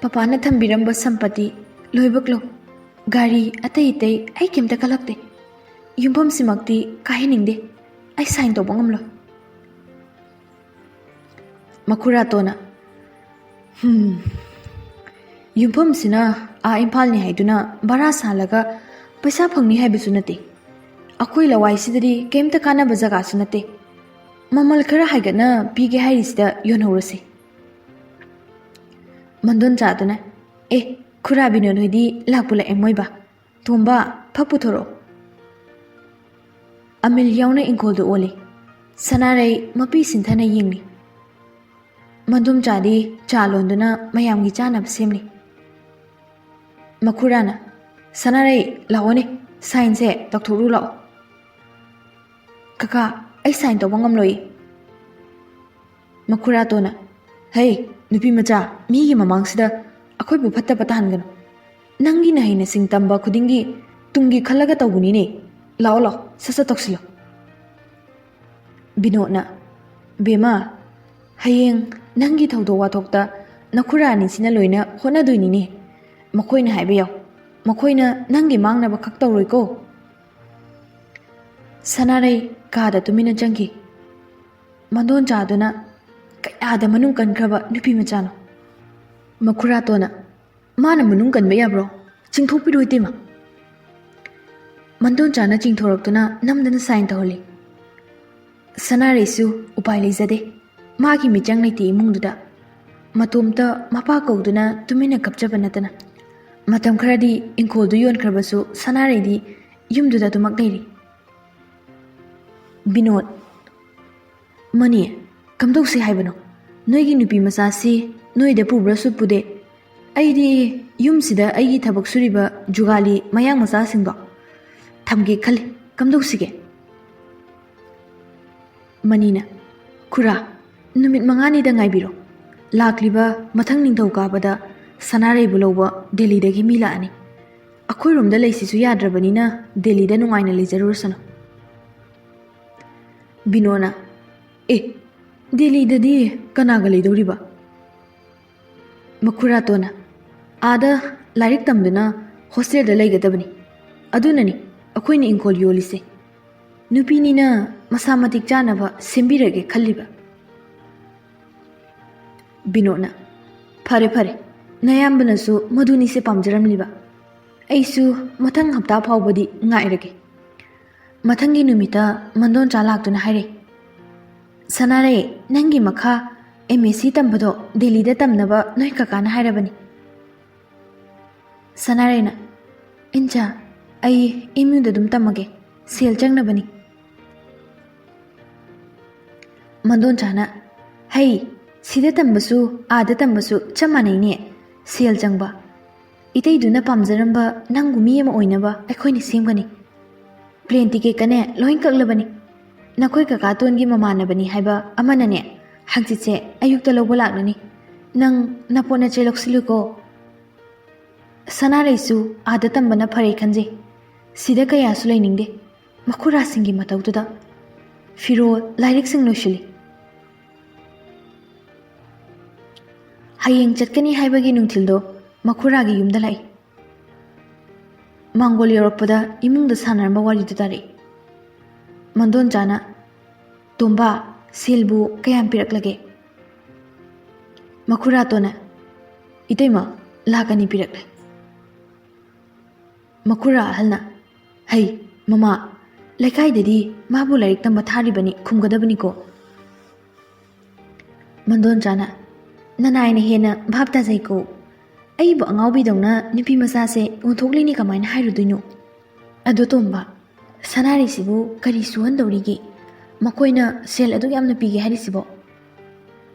ꯄꯄꯥꯅ ꯊꯝꯕꯤꯔꯝꯕ ꯁꯝꯄꯇꯤ, ꯂꯣꯏꯕꯛ ꯂꯧ, ꯒꯥꯔꯤ ꯑꯇꯩ ꯑꯇꯩ ꯑꯩ ꯀꯩꯝꯇ ꯀꯜꯂꯛꯇꯦ꯫ ꯌꯨꯝꯐꯝꯁꯤꯃꯛꯇꯤ ꯀꯥꯏꯍꯟꯅꯤꯡꯗꯦ꯫ ꯑꯩ ꯁꯥꯏꯟ ꯇꯧꯕ ꯉꯝꯂꯣꯏ꯫" ꯃꯈꯨꯔꯥꯇꯣꯟꯅ, "ꯍꯝ, ꯌꯨꯝꯐꯝꯁꯤꯅ ꯑꯥ ꯏꯝꯐꯥꯜꯅꯤ ꯍꯥꯏꯗꯨꯅ ꯚꯔꯥ ꯁꯥꯜꯂꯒ ꯄꯩꯁꯥ ꯐꯪꯅꯤ ꯍꯥꯏꯕꯁꯨ ꯅꯠꯇꯦ꯫ ꯑꯩꯈꯣꯏ ꯂꯋꯥꯏꯁꯤꯗꯗꯤ ꯀꯩꯝꯇ ꯀꯥꯟꯅꯕ ꯖꯒꯥꯁꯨ ꯅꯠꯇꯦ꯫ ꯃꯃꯜ ꯈꯔ ꯍꯥꯏꯒꯠꯅ ꯄꯤꯒꯦ ꯍꯥꯏꯔꯤꯁꯤꯗ ꯌꯣꯟꯍꯧꯔꯁꯤ꯫" ꯃꯟꯗꯣꯟꯆꯥꯗꯨꯅ, "ꯑꯦ, ꯈꯨꯔꯥ ꯕꯤꯅꯣꯏ ꯍꯣꯏꯗꯤ ꯂꯥꯛꯄꯨ ꯂꯥꯛꯑꯦ ꯃꯣꯏꯕ꯫ ꯇꯣꯝꯕ, ꯐꯛ ꯄꯨꯊꯣꯔꯛꯑꯣ꯫" ꯑꯃꯤꯜ ꯌꯥꯎꯅ ꯏꯪꯈꯣꯜꯗꯨ ꯑꯣꯜꯂꯤ꯫ ꯁꯅꯥꯔꯩ ꯃꯄꯤ ꯁꯤꯟꯊꯅ ꯌꯦꯡꯂꯤ꯫ ꯃꯟꯗꯣꯝꯆꯥꯗꯤ ꯆꯥ ꯂꯣꯟꯗꯨꯅ ꯃꯌꯥꯝꯒꯤ ꯆꯥꯅꯕ ꯁꯦꯝꯂꯤ꯫ ꯃꯈꯨꯔꯥꯅ, "ꯁꯅꯥꯔꯩ, ꯂꯥꯛꯑꯣꯅꯦ, ꯁꯥꯏꯟꯁꯦ ꯇꯧꯊꯣꯛꯂꯨ ꯂꯥꯛꯑꯣ꯫" "ꯀꯀꯥ, ꯑꯩ ꯁꯥꯏꯟ ꯇꯧꯕ ꯉꯝꯂꯣꯏꯌꯦ꯫" ꯃꯈꯨꯔꯥꯇꯣꯟꯅ, "ꯍꯩ, ꯅꯨꯄꯤ ꯃꯆꯥ, ꯃꯤꯒꯤ ꯃꯃꯥꯡꯁꯤꯗ ꯑꯩꯈꯣꯏꯕꯨ ꯐꯠꯇꯕ ꯇꯥꯍꯟꯒꯅꯨ꯫ ꯅꯪꯒꯤ ꯅꯍꯩ ꯅꯁꯤꯡ ꯇꯝꯕ ꯈꯨꯗꯤꯡꯒꯤ ꯇꯨꯡꯒꯤ ꯈꯜꯂꯒ ꯇꯧꯕꯅꯤꯅꯦ꯫ ꯂꯥꯛꯑꯣ, ꯂꯥꯛꯑꯣ, ꯁꯠ ꯁꯠ ꯇꯧꯁꯤꯜꯂꯣ꯫" ꯕꯤꯅꯣꯗꯅ, "ꯕꯦꯝꯃ, ꯍꯌꯦꯡ ꯅꯪꯒꯤ ꯊꯧꯗꯣꯛ ꯋꯥꯊꯣꯛꯇ ꯅꯈꯨꯔꯥ ꯑꯅꯤꯁꯤꯅ ꯂꯣꯏꯅ ꯍꯣꯠꯅꯗꯣꯏꯅꯤꯅꯦ꯫ ꯃꯈꯣꯏꯅ ꯍꯥꯏꯕ ꯌꯥꯎ꯫ ꯃꯈꯣꯏꯅ ꯅꯪꯒꯤ ꯃꯥꯡꯅꯕ ꯈꯛ ꯇꯧꯔꯣꯏꯀꯣ꯫" ꯁꯅꯥꯔꯩ ꯀꯥꯗ ꯇꯨꯃꯤꯟꯅ ꯆꯪꯈꯤ꯫ ꯃꯟꯗꯣꯟꯆꯥꯗꯨꯅ, ꯀꯌꯥꯗ ꯃꯅꯨꯡ ꯀꯟꯈ꯭ꯔꯕ ꯅꯨꯄꯤ ꯃꯆꯥꯅꯣ꯫ ꯃꯈꯨꯔꯥꯇꯣꯟꯅ, "ꯃꯥꯅ ꯃꯅꯨꯡ ꯀꯟꯕ ꯌꯥꯕ꯭ꯔꯣ? ꯆꯤꯡꯊꯣꯛꯄꯤꯔꯣ ꯏꯇꯩꯃ꯫" ꯃꯟꯗꯣꯟꯆꯥꯅ ꯆꯤꯡꯊꯣꯔꯛꯇꯨꯅ ꯅꯝꯗꯅ ꯁꯥꯏꯟ ꯇꯧꯍꯜꯂꯤ꯫ ꯁꯅꯥꯔꯩꯁꯨ ꯎꯄꯥꯏ ꯂꯩꯖꯗꯦ꯫ ꯃꯥꯒꯤ ꯃꯤꯆꯪ ꯂꯩꯇꯦ ꯏꯃꯨꯡꯗꯨꯗ꯫ ꯃꯇꯣꯝꯇ ꯃꯄꯥ ꯀꯧꯗꯨꯅ ꯇꯨꯃꯤꯟꯅ ꯀꯞꯆꯕ ꯅꯠꯇꯅ꯫ ꯃꯇꯝ ꯈꯔꯗꯤ ꯏꯪꯈꯣꯜꯗꯨ ꯌꯣꯟꯈ꯭ꯔꯕꯁꯨ ꯁꯅꯥꯔꯩꯗꯤ ꯌꯨꯝꯗꯨꯗ ꯑꯗꯨꯃꯛ ꯂꯩꯔꯤ꯫ ꯕꯤꯅꯣꯗ, "ꯃꯅꯤ, ꯀꯝꯗꯧꯁꯤ ꯍꯥꯏꯕꯅꯣ? ꯅꯣꯏꯒꯤ ꯅꯨꯄꯤ ꯃꯆꯥꯁꯤ ꯅꯣꯏꯗ ꯄꯨꯕ꯭ꯔꯁꯨ ꯄꯨꯗꯦ꯫ ꯑꯩꯗꯤ ꯌꯨꯝꯁꯤꯗ ꯑꯩꯒꯤ ꯊꯕꯛ ꯁꯨꯔꯤꯕ ꯖꯨꯒꯥꯂꯤ ꯃꯌꯥꯡ ꯃꯆꯥꯁꯤꯡꯗꯣ ꯊꯝꯒꯦ ꯈꯜꯂꯤ꯫ ꯀꯝꯗꯧꯁꯤꯒꯦ?" ꯃꯅꯤꯅ, "ꯈꯨꯔꯥ, ꯅꯨꯃꯤꯠ ꯃꯉꯥꯅꯤꯗ ꯉꯥꯏꯕꯤꯔꯣ꯫ ꯂꯥꯛꯂꯤꯕ ꯃꯊꯪ ꯅꯤꯡꯊꯧꯀꯥꯕꯗ ꯁꯅꯥꯔꯩꯕꯨ ꯂꯧꯕ ꯗꯦꯜꯂꯤꯗꯒꯤ ꯃꯤ ꯂꯥꯛꯑꯅꯤ꯫ ꯑꯩꯈꯣꯏꯔꯣꯝꯗ ꯂꯩꯁꯤꯁꯨ ꯌꯥꯗ꯭ꯔꯕꯅꯤꯅ ꯗꯦꯜꯂꯤꯗ ꯅꯨꯡꯉꯥꯏꯅ ꯂꯩꯖꯔꯨꯔꯁꯅꯨ꯫" ꯕꯤꯅꯣꯅ, "ꯑꯦ, ꯗꯦꯜꯂꯤꯗꯗꯤ ꯀꯅꯥꯒ ꯂꯩꯗꯧꯔꯤꯕ?" ꯃꯈꯨꯔꯥꯇꯣꯟꯅ, "ꯑꯥꯗ ꯂꯥꯏꯔꯤꯛ ꯇꯝꯗꯨꯅ ꯍꯣꯁꯇꯦꯜꯗ ꯂꯩꯒꯗꯕꯅꯤ꯫ ꯑꯗꯨꯅꯅꯤ ꯑꯩꯈꯣꯏꯅ ꯏꯪꯈꯣꯜ ꯌꯣꯜꯂꯤꯁꯦ꯫ ꯅꯨꯄꯤꯅꯤꯅ ꯃꯁꯥ ꯃꯇꯤꯛ ꯆꯥꯅꯕ ꯁꯦꯝꯕꯤꯔꯒꯦ ꯈꯜꯂꯤꯕ꯫" ꯕꯤꯅꯣꯗꯅ, "ꯐꯔꯦ, ꯐꯔꯦ, ꯅꯌꯥꯝꯕꯅꯁꯨ ꯃꯗꯨꯅꯤꯁꯦ ꯄꯥꯝꯖꯔꯝꯂꯤꯕ꯫ ꯑꯩꯁꯨ ꯃꯊꯪ ꯍꯞꯇꯥ ꯐꯥꯎꯕꯗꯤ ꯉꯥꯏꯔꯒꯦ꯫" ꯃꯊꯪꯒꯤ ꯅꯨꯃꯤꯠꯇ ꯃꯟꯗꯣꯟꯆꯥ ꯂꯥꯛꯇꯨꯅ ꯍꯥꯏꯔꯦ, "ꯁꯅꯥꯔꯩ, ꯅꯪꯒꯤ ꯃꯈꯥ ꯑꯦꯝ ꯑꯦꯁ ꯁꯤ ꯇꯝꯕꯗꯣ ꯗꯦꯜꯂꯤꯗ ꯇꯝꯅꯕ ꯅꯣꯏ ꯀꯀꯥꯅ ꯍꯥꯏꯔꯕꯅꯤ꯫" ꯁꯅꯥꯔꯩꯅ, "ꯏꯟꯆꯥ, ꯑꯩ ꯑꯦꯝ ꯌꯨꯗ ꯑꯗꯨꯝ ꯇꯝꯃꯒꯦ, ꯁꯦꯜ ꯆꯪꯅꯕꯅꯤ꯫" ꯃꯟꯗꯣꯟꯆꯥꯅ, "ꯍꯩ, ꯁꯤꯗ ꯇꯝꯕꯁꯨ ꯑꯥꯗ ꯇꯝꯕꯁꯨ ꯆꯞ ꯃꯥꯟꯅꯩꯅꯦ, ꯁꯦꯜ ꯆꯪꯕ꯫ ꯏꯇꯩꯗꯨꯅ ꯄꯥꯝꯖꯔꯝꯕ ꯅꯪꯕꯨ ꯃꯤ ꯑꯃ ꯑꯣꯏꯅꯕ ꯑꯩꯈꯣꯏꯅ ꯁꯦꯝꯒꯅꯤ꯫ ꯄ꯭ꯂꯦꯟ ꯇꯤꯀꯦꯠꯀꯅꯦ ꯂꯣꯏ ꯀꯛꯂꯕꯅꯤ꯫ ꯅꯈꯣꯏ ꯀꯀꯥ ꯇꯣꯟꯒꯤ ꯃꯃꯥꯟꯅꯕꯅꯤ ꯍꯥꯏꯕ ꯑꯃꯅꯅꯦ, ꯍꯪꯆꯤꯠꯁꯦ ꯑꯌꯨꯛꯇ ꯂꯧꯕ ꯂꯥꯛꯂꯅꯤ꯫ ꯅꯪ ꯅꯄꯣꯠ ꯅꯆꯩ ꯂꯧꯁꯤꯜꯂꯨꯀꯣ꯫" ꯁꯅꯥꯔꯩꯁꯨ ꯑꯥꯗ ꯇꯝꯕꯅ ꯐꯔꯦ ꯈꯟꯖꯩ꯫ ꯁꯤꯗ ꯀꯌꯥꯁꯨ ꯂꯩꯅꯤꯡꯗꯦ꯫ ꯃꯈꯨꯔꯥꯁꯤꯡꯒꯤ ꯃꯇꯧꯗꯨꯗ꯫ ꯐꯤꯔꯣꯜ, ꯂꯥꯏꯔꯤꯛꯁꯤꯡ ꯂꯣꯏꯁꯤꯜꯂꯤ꯫ ꯍꯌꯦꯡ ꯆꯠꯀꯅꯤ ꯍꯥꯏꯕꯒꯤ ꯅꯨꯡꯊꯤꯜꯗꯣ ꯃꯈꯨꯔꯥꯒꯤ ꯌꯨꯝꯗ ꯂꯥꯛꯏ꯫ ꯃꯥꯡꯒꯣꯜ ꯌꯧꯔꯛꯄꯗ ꯏꯃꯨꯡꯗ ꯁꯥꯟꯅꯔꯝꯕ ꯋꯥꯔꯤꯗꯨ ꯇꯥꯔꯛꯏ꯫ ꯃꯟꯗꯣꯟꯆꯥꯅ, "ꯇꯣꯝꯕ, ꯁꯦꯜꯕꯨ ꯀꯌꯥꯝ ꯄꯤꯔꯛꯂꯒꯦ?" ꯃꯈꯨꯔꯥꯇꯣꯟꯅ, "ꯏꯇꯩꯃ, ꯂꯥꯛ ꯑꯅꯤ ꯄꯤꯔꯛꯂꯦ꯫" ꯃꯈꯨꯔꯥ ꯑꯍꯜꯅ, "ꯍꯩ, ꯃꯃꯥ, ꯂꯩꯀꯥꯏꯗꯗꯤ ꯃꯥꯕꯨ ꯂꯥꯏꯔꯤꯛ ꯇꯝꯕ ꯊꯥꯔꯤꯕꯅꯤ, ꯈꯨꯝꯒꯗꯕꯅꯤꯀꯣ꯫" ꯃꯟꯗꯣꯟꯆꯥꯅ, "ꯅꯅꯥꯏꯅ ꯍꯦꯟꯅ ꯚꯥꯞ ꯇꯥꯖꯩꯀꯣ꯫ ꯑꯩꯕꯨ ꯑꯉꯥꯎꯕꯤꯗꯧꯅ ꯅꯨꯄꯤ ꯃꯆꯥꯁꯦ ꯌꯣꯟꯊꯣꯛꯂꯤꯅꯤ ꯀꯃꯥꯏꯅ ꯍꯥꯏꯔꯨꯗꯣꯏꯅꯣ? ꯑꯗꯣ ꯇꯣꯝꯕ, ꯁꯅꯥꯔꯩꯁꯤꯕꯨ ꯀꯔꯤ ꯁꯨꯍꯟꯗꯧꯔꯤꯒꯦ? ꯃꯈꯣꯏꯅ ꯁꯦꯜ ꯑꯗꯨꯛ ꯌꯥꯝꯅ ꯄꯤꯒꯦ ꯍꯥꯏꯔꯤꯁꯤꯕꯣ?"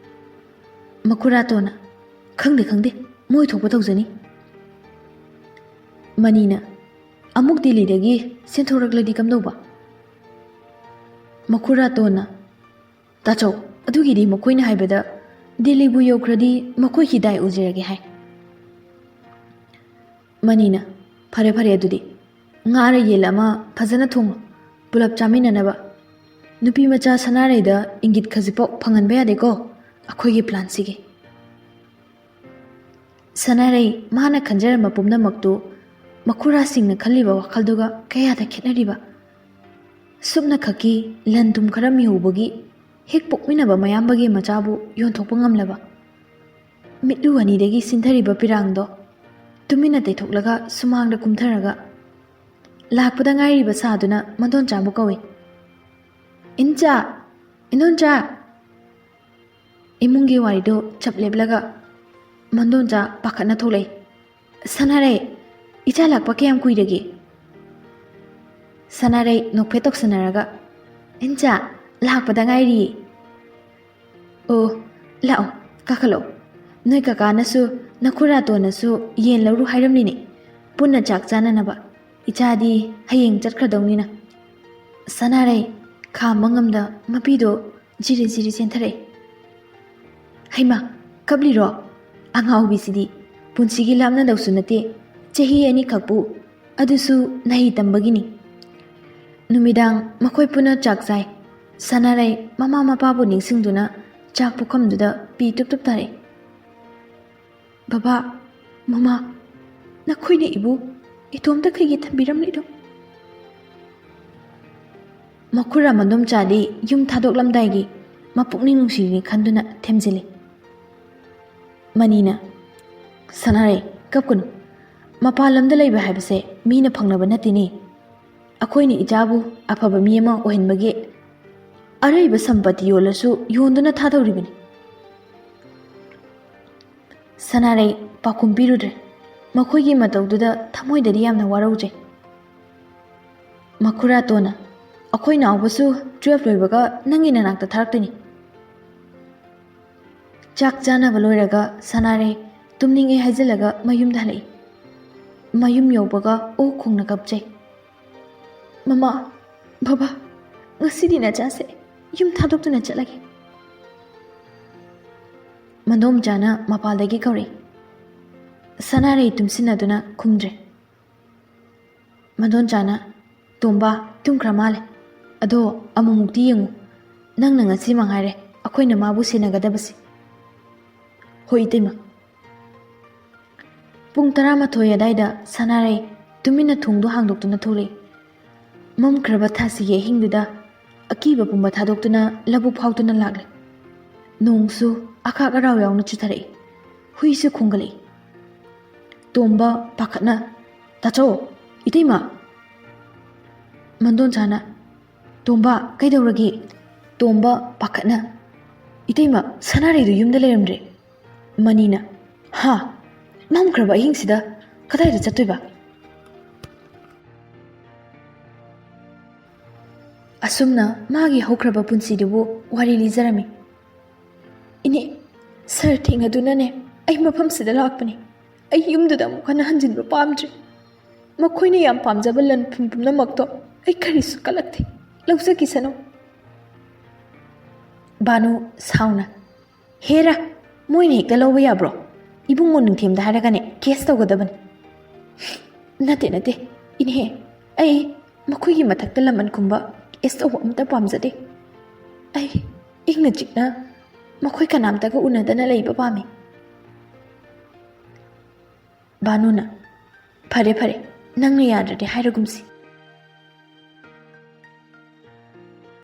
ꯃꯈꯨꯔꯥꯇꯣꯟꯅ, "ꯈꯪꯗꯦ, ꯈꯪꯗꯦ, ꯃꯣꯏ ꯊꯣꯛꯄ ꯇꯧꯖꯅꯤ꯫" ꯃꯅꯤꯅ, "ꯑꯃꯨꯛ ꯗꯤꯜꯂꯤꯗꯒꯤ ꯆꯦꯟꯊꯣꯔꯛꯂꯗꯤ ꯀꯝꯗꯧꯕ?" ꯃꯈꯨꯔꯥꯇꯣꯟꯅ, "ꯇꯥꯆꯧ, ꯑꯗꯨꯒꯤꯗꯤ ꯃꯈꯣꯏꯅ ꯍꯥꯏꯕꯗ ꯗꯤꯜꯂꯤꯕꯨ ꯌꯧꯈ꯭ꯔꯗꯤ ꯃꯈꯣꯏ ꯍꯤꯗꯥꯏ ꯑꯣꯏꯖꯔꯒꯦ ꯍꯥꯏ꯫" ꯃꯅꯤꯅ, "ꯐꯔꯦ, ꯐꯔꯦ, ꯑꯗꯨꯗꯤ ꯉꯥꯔ ꯌꯦꯟ ꯑꯃ ꯐꯖꯅ ꯊꯣꯡꯉꯨ, ꯄꯨꯂꯞ ꯆꯥꯃꯤꯟꯅꯅꯕ꯫ ꯅꯨꯄꯤ ꯃꯆꯥ ꯁꯅꯥꯔꯩꯗ ꯏꯪꯒꯤꯠ ꯈꯖꯤꯛꯐꯥꯎ ꯐꯪꯍꯟꯕ ꯌꯥꯗꯦꯀꯣ ꯑꯩꯈꯣꯏꯒꯤ ꯄ꯭ꯂꯥꯟꯁꯤꯒꯤ꯫" ꯁꯅꯥꯔꯩ ꯃꯥꯅ ꯈꯟꯖꯔꯝꯕ ꯄꯨꯝꯅꯃꯛꯇꯨ ꯃꯈꯨꯔꯥꯁꯤꯡꯅ ꯈꯜꯂꯤꯕ ꯋꯥꯈꯜꯗꯨꯒ ꯀꯌꯥꯗ ꯈꯦꯠꯅꯔꯤꯕ! ꯁꯨꯞꯅꯈꯛꯀꯤ ꯂꯟ ꯊꯨꯝ ꯈꯔ ꯃꯤꯍꯧꯕꯒꯤ ꯍꯦꯛ ꯄꯣꯛꯃꯤꯟꯅꯕ ꯃꯌꯥꯝꯕꯒꯤ ꯃꯆꯥꯕꯨ ꯌꯣꯟꯊꯣꯛꯄ ꯉꯝꯂꯕ! ꯃꯤꯠꯂꯨ ꯑꯅꯤꯗꯒꯤ ꯆꯤꯟꯊꯔꯤꯕ ꯄꯤꯔꯥꯡꯗꯣ ꯇꯨꯃꯤꯟꯅ ꯇꯩꯊꯣꯛꯂꯒ ꯁꯨꯃꯥꯡꯗ ꯀꯨꯝꯊꯔꯒ ꯂꯥꯛꯄꯗ ꯉꯥꯏꯔꯤꯕ ꯁꯥꯗꯨꯅ ꯃꯟꯗꯣꯟꯆꯥꯕꯨ ꯀꯧꯏ꯫ "ꯏꯟꯆꯥ! ꯏꯟꯗꯣꯟꯆꯥ!" ꯏꯃꯨꯡꯒꯤ ꯋꯥꯔꯤꯗꯨ ꯆꯞ ꯂꯦꯞꯂꯒ ꯃꯟꯗꯣꯟꯆꯥ ꯄꯥꯈꯠꯅ ꯊꯣꯛꯂꯛꯏ꯫ "ꯁꯅꯥꯔꯩ, ꯏꯆꯥ ꯂꯥꯛꯄ ꯀꯌꯥꯝ ꯀꯨꯏꯔꯒꯦ?" ꯁꯅꯥꯔꯩ ꯅꯣꯛꯐꯦꯠ ꯇꯧꯁꯟꯅꯔꯒ, "ꯏꯟꯆꯥ, ꯂꯥꯛꯄꯗ ꯉꯥꯏꯔꯤꯌꯦ꯫" "ꯑꯣ, ꯂꯥꯛꯑꯣ, ꯀꯥꯈꯠꯂꯛꯑꯣ꯫ ꯅꯣꯏ ꯀꯀꯥꯅꯁꯨ ꯅꯈꯨꯔꯥꯇꯣꯟꯅꯁꯨ ꯌꯦꯟ ꯂꯧꯔꯨ ꯍꯥꯏꯔꯝꯂꯤꯅꯦ, ꯄꯨꯟꯅ ꯆꯥꯛ ꯆꯥꯅꯅꯕ꯫ ꯏꯆꯥꯗꯤ ꯍꯌꯦꯡ ꯆꯠꯈ꯭ꯔꯗꯧꯅꯤꯅ꯫" ꯁꯅꯥꯔꯩ ꯈꯥꯝꯕ ꯉꯝꯗ ꯃꯄꯤꯗꯣ ꯖꯤꯔꯤ ꯖꯤꯔꯤ ꯆꯦꯟꯊꯔꯛꯏ꯫ "ꯍꯩꯃꯥ, ꯀꯞꯂꯤꯔꯣ? ꯑꯉꯥꯎꯕꯤꯁꯤꯗꯤ! ꯄꯨꯟꯁꯤꯒꯤ ꯂꯥꯞꯅꯗꯧꯁꯨ ꯅꯠꯇꯦ, ꯆꯍꯤ ꯑꯅꯤꯈꯛꯄꯨ, ꯑꯗꯨꯁꯨ ꯅꯍꯩ ꯇꯝꯕꯒꯤꯅꯤ꯫" ꯅꯨꯃꯤꯗꯥꯡ ꯃꯈꯣꯏ ꯄꯨꯟꯅ ꯆꯥꯛ ꯆꯥꯏ꯫ ꯁꯅꯥꯔꯩ ꯃꯃꯥ ꯃꯄꯥꯕꯨ ꯅꯤꯡꯁꯤꯡꯗꯨꯅ ꯆꯥꯛ ꯄꯨꯈꯝꯗꯨꯗ ꯄꯤ ꯇꯨꯞ ꯇꯨꯞ ꯇꯥꯔꯛꯏ꯫ "ꯕꯕꯥ, ꯃꯃꯥ, ꯅꯈꯣꯏꯅ ꯏꯕꯨ ꯏꯇꯣꯝꯇ ꯀꯩꯒꯤ ꯊꯝꯕꯤꯔꯝꯂꯤꯅꯣ?" ꯃꯈꯨꯔꯥ ꯃꯟꯗꯣꯝꯆꯥꯗꯤ ꯌꯨꯝ ꯊꯥꯗꯣꯛꯂꯝꯗꯥꯏꯒꯤ ꯃꯄꯨꯛꯅꯤꯡ ꯅꯨꯡꯁꯤꯔꯤ ꯈꯟꯗꯨꯅ ꯊꯦꯝꯖꯤꯜꯂꯤ꯫ ꯃꯅꯤꯅ, "ꯁꯅꯥꯔꯩ, ꯀꯞꯀꯅꯨ꯫ ꯃꯄꯥꯟ ꯂꯝꯗ ꯂꯩꯕ ꯍꯥꯏꯕꯁꯦ ꯃꯤꯅ ꯐꯪꯅꯕ ꯅꯠꯇꯦꯅꯦ꯫ ꯑꯩꯈꯣꯏꯅ ꯏꯆꯥꯕꯨ ꯑꯐꯕ ꯃꯤ ꯑꯃ ꯑꯣꯏꯍꯟꯕꯒꯤ ꯑꯔꯩꯕ ꯁꯝꯄꯇꯤ ꯌꯣꯜꯂꯁꯨ ꯌꯣꯟꯗꯨꯅ ꯊꯥꯗꯧꯔꯤꯕꯅꯤ꯫" ꯁꯅꯥꯔꯩ ꯄꯥꯎꯈꯨꯝ ꯄꯤꯔꯨꯗ꯭ꯔꯦ꯫ ꯃꯈꯣꯏꯒꯤ ꯃꯇꯧꯗꯨꯗ ꯊꯃꯣꯏꯗꯗꯤ ꯌꯥꯝꯅ ꯋꯥꯔꯧꯖꯩ꯫ ꯃꯈꯨꯔꯥꯇꯣꯟꯅ, "ꯑꯩꯈꯣꯏ ꯅꯥꯎꯕꯁꯨ ꯇꯨꯋꯦꯜꯐ ꯂꯣꯏꯕꯒ ꯅꯪꯒꯤ ꯅꯅꯥꯛꯇ ꯊꯥꯔꯛꯇꯣꯏꯅꯤ꯫" ꯆꯥꯛ ꯆꯥꯅꯕ ꯂꯣꯏꯔꯒ ꯁꯅꯥꯔꯩ ꯇꯨꯝꯅꯤꯡꯉꯦ ꯍꯥꯏꯖꯤꯜꯂꯒ ꯃꯌꯨꯝꯗ ꯍꯜꯂꯛꯏ꯫ ꯃꯌꯨꯝ ꯌꯧꯕꯒ ꯑꯣꯛ ꯈꯣꯡꯅ ꯀꯞꯆꯩ꯫ "ꯃꯃꯥ, ꯕꯕꯥ, ꯉꯁꯤꯗꯤ ꯅꯆꯥꯁꯦ ꯌꯨꯝ ꯊꯥꯗꯣꯛꯇꯨꯅ ꯆꯠꯂꯒꯦ꯫" ꯃꯗꯣꯝꯆꯥꯅ ꯃꯄꯥꯜꯗꯒꯤ ꯀꯧꯔꯛꯏ꯫ ꯁꯅꯥꯔꯩ ꯇꯨꯝꯁꯤꯟꯅꯗꯨꯅ ꯈꯨꯝꯗ꯭ꯔꯦ꯫ ꯃꯗꯣꯟꯆꯥꯅ, "ꯇꯣꯝꯕ ꯇꯨꯝꯈ꯭ꯔ ꯃꯥꯜꯂꯦ꯫ ꯑꯗꯣ ꯑꯃꯨꯛꯃꯨꯛꯇꯤ ꯌꯦꯡꯉꯨ꯫ ꯅꯪꯅ ꯉꯁꯤ ꯃꯉꯥꯏꯔꯦ ꯑꯩꯈꯣꯏꯅ ꯃꯥꯕꯨ ꯁꯦꯟꯅꯒꯗꯕꯁꯤ꯫" "ꯍꯣꯏ, ꯏꯇꯩꯃ꯫" ꯄꯨꯡ ꯇꯔꯥꯃꯥꯊꯣꯏ ꯑꯗꯥꯏꯗ ꯁꯅꯥꯔꯩ ꯇꯨꯃꯤꯟꯅ ꯊꯣꯡꯗꯣ ꯍꯥꯡꯗꯣꯛꯇꯨꯅ ꯊꯣꯛꯂꯛꯏ꯫ ꯃꯝꯈ꯭ꯔꯕ ꯊꯥꯁꯤꯒꯤ ꯑꯍꯤꯡꯗꯨꯗ ꯑꯀꯤꯕ ꯄꯨꯝꯕ ꯊꯥꯗꯣꯛꯇꯨꯅ ꯂꯧꯕꯨꯛ ꯐꯥꯎꯗꯨꯅ ꯂꯥꯛꯂꯦ꯫ ꯅꯣꯡꯁꯨ ꯑꯈꯥꯛ ꯑꯔꯥꯎ ꯌꯥꯎꯅ ꯆꯨꯊꯔꯛꯏ꯫ ꯍꯨꯏꯁꯨ ꯈꯣꯡꯒꯠꯂꯛꯏ꯫ ꯇꯣꯝꯕ ꯄꯥꯈꯠꯅ, "ꯇꯥꯆꯧ, ꯏꯇꯩꯃ!" ꯃꯟꯗꯣꯟꯆꯥꯅ, "ꯇꯣꯝꯕ, ꯀꯩꯗꯧꯔꯒꯦ?" ꯇꯣꯝꯕ ꯄꯥꯈꯠꯅ, "ꯏꯇꯩꯃ, ꯁꯅꯥꯔꯩꯗꯨ ꯌꯨꯝꯗ ꯂꯩꯔꯝꯗ꯭ꯔꯦ꯫" ꯃꯅꯤꯅ, "ꯍꯥ? ꯃꯝꯈ꯭ꯔꯕ ꯑꯍꯤꯡꯁꯤꯗ ꯀꯗꯥꯏꯗ ꯆꯠꯇꯣꯏꯕ?" ꯑꯁꯨꯝꯅ ꯃꯥꯒꯤ ꯍꯧꯈ꯭ꯔꯕ ꯄꯨꯟꯁꯤꯗꯨꯕꯨ ꯋꯥꯔꯤ ꯂꯤꯖꯔꯝꯃꯤ꯫ "ꯏꯅꯦ, ꯁꯥꯔ ꯊꯦꯡꯅꯗꯨꯅꯅꯦ ꯑꯩ ꯃꯐꯝꯁꯤꯗ ꯂꯥꯛꯄꯅꯤ꯫ ꯑꯩ ꯌꯨꯝꯗꯨꯗ ꯑꯃꯨꯛ ꯍꯟꯅ ꯍꯟꯖꯤꯟꯕ ꯄꯥꯝꯗ꯭ꯔꯦ꯫ ꯃꯈꯣꯏꯅ ꯌꯥꯝ ꯄꯥꯝꯖꯕ ꯂꯟ ꯊꯨꯝ ꯄꯨꯝꯅꯃꯛꯇꯣ ꯑꯩ ꯀꯔꯤꯁꯨ ꯀꯜꯂꯛꯇꯦ꯫ ꯂꯧꯖꯈꯤꯁꯅꯨ꯫" ꯕꯥꯅꯨ ꯁꯥꯎꯅ, "ꯍꯦꯔꯥ, ꯃꯣꯏꯅ ꯍꯦꯛꯇ ꯂꯧꯕ ꯌꯥꯕ꯭ꯔꯣ? ꯏꯕꯨꯡꯉꯣ ꯅꯤꯡꯊꯦꯝꯗ ꯍꯥꯏꯔꯒꯅꯦ ꯀꯦꯁ ꯇꯧꯒꯗꯕꯅꯤ꯫" "ꯅꯠꯇꯦ, ꯅꯠꯇꯦ, ꯏꯅꯦ, ꯑꯩ ꯃꯈꯣꯏꯒꯤ ꯃꯊꯛꯇ ꯂꯃꯟ ꯈꯨꯝꯕ ꯀꯦꯁ ꯇꯧꯕ ꯑꯃꯠꯇ ꯄꯥꯝꯖꯗꯦ꯫ ꯑꯩ ꯏꯪꯅ ꯆꯤꯛꯅ ꯃꯈꯣꯏ ꯀꯅꯥꯝꯇꯒ ꯎꯅꯗꯅ ꯂꯩꯕ ꯄꯥꯝꯃꯤ꯫" ꯕꯥꯅꯨꯅ, "ꯐꯔꯦ, ꯐꯔꯦ, ꯅꯪꯅ ꯌꯥꯗ꯭ꯔꯗꯤ ꯍꯥꯏꯔꯒꯨꯝꯁꯤ꯫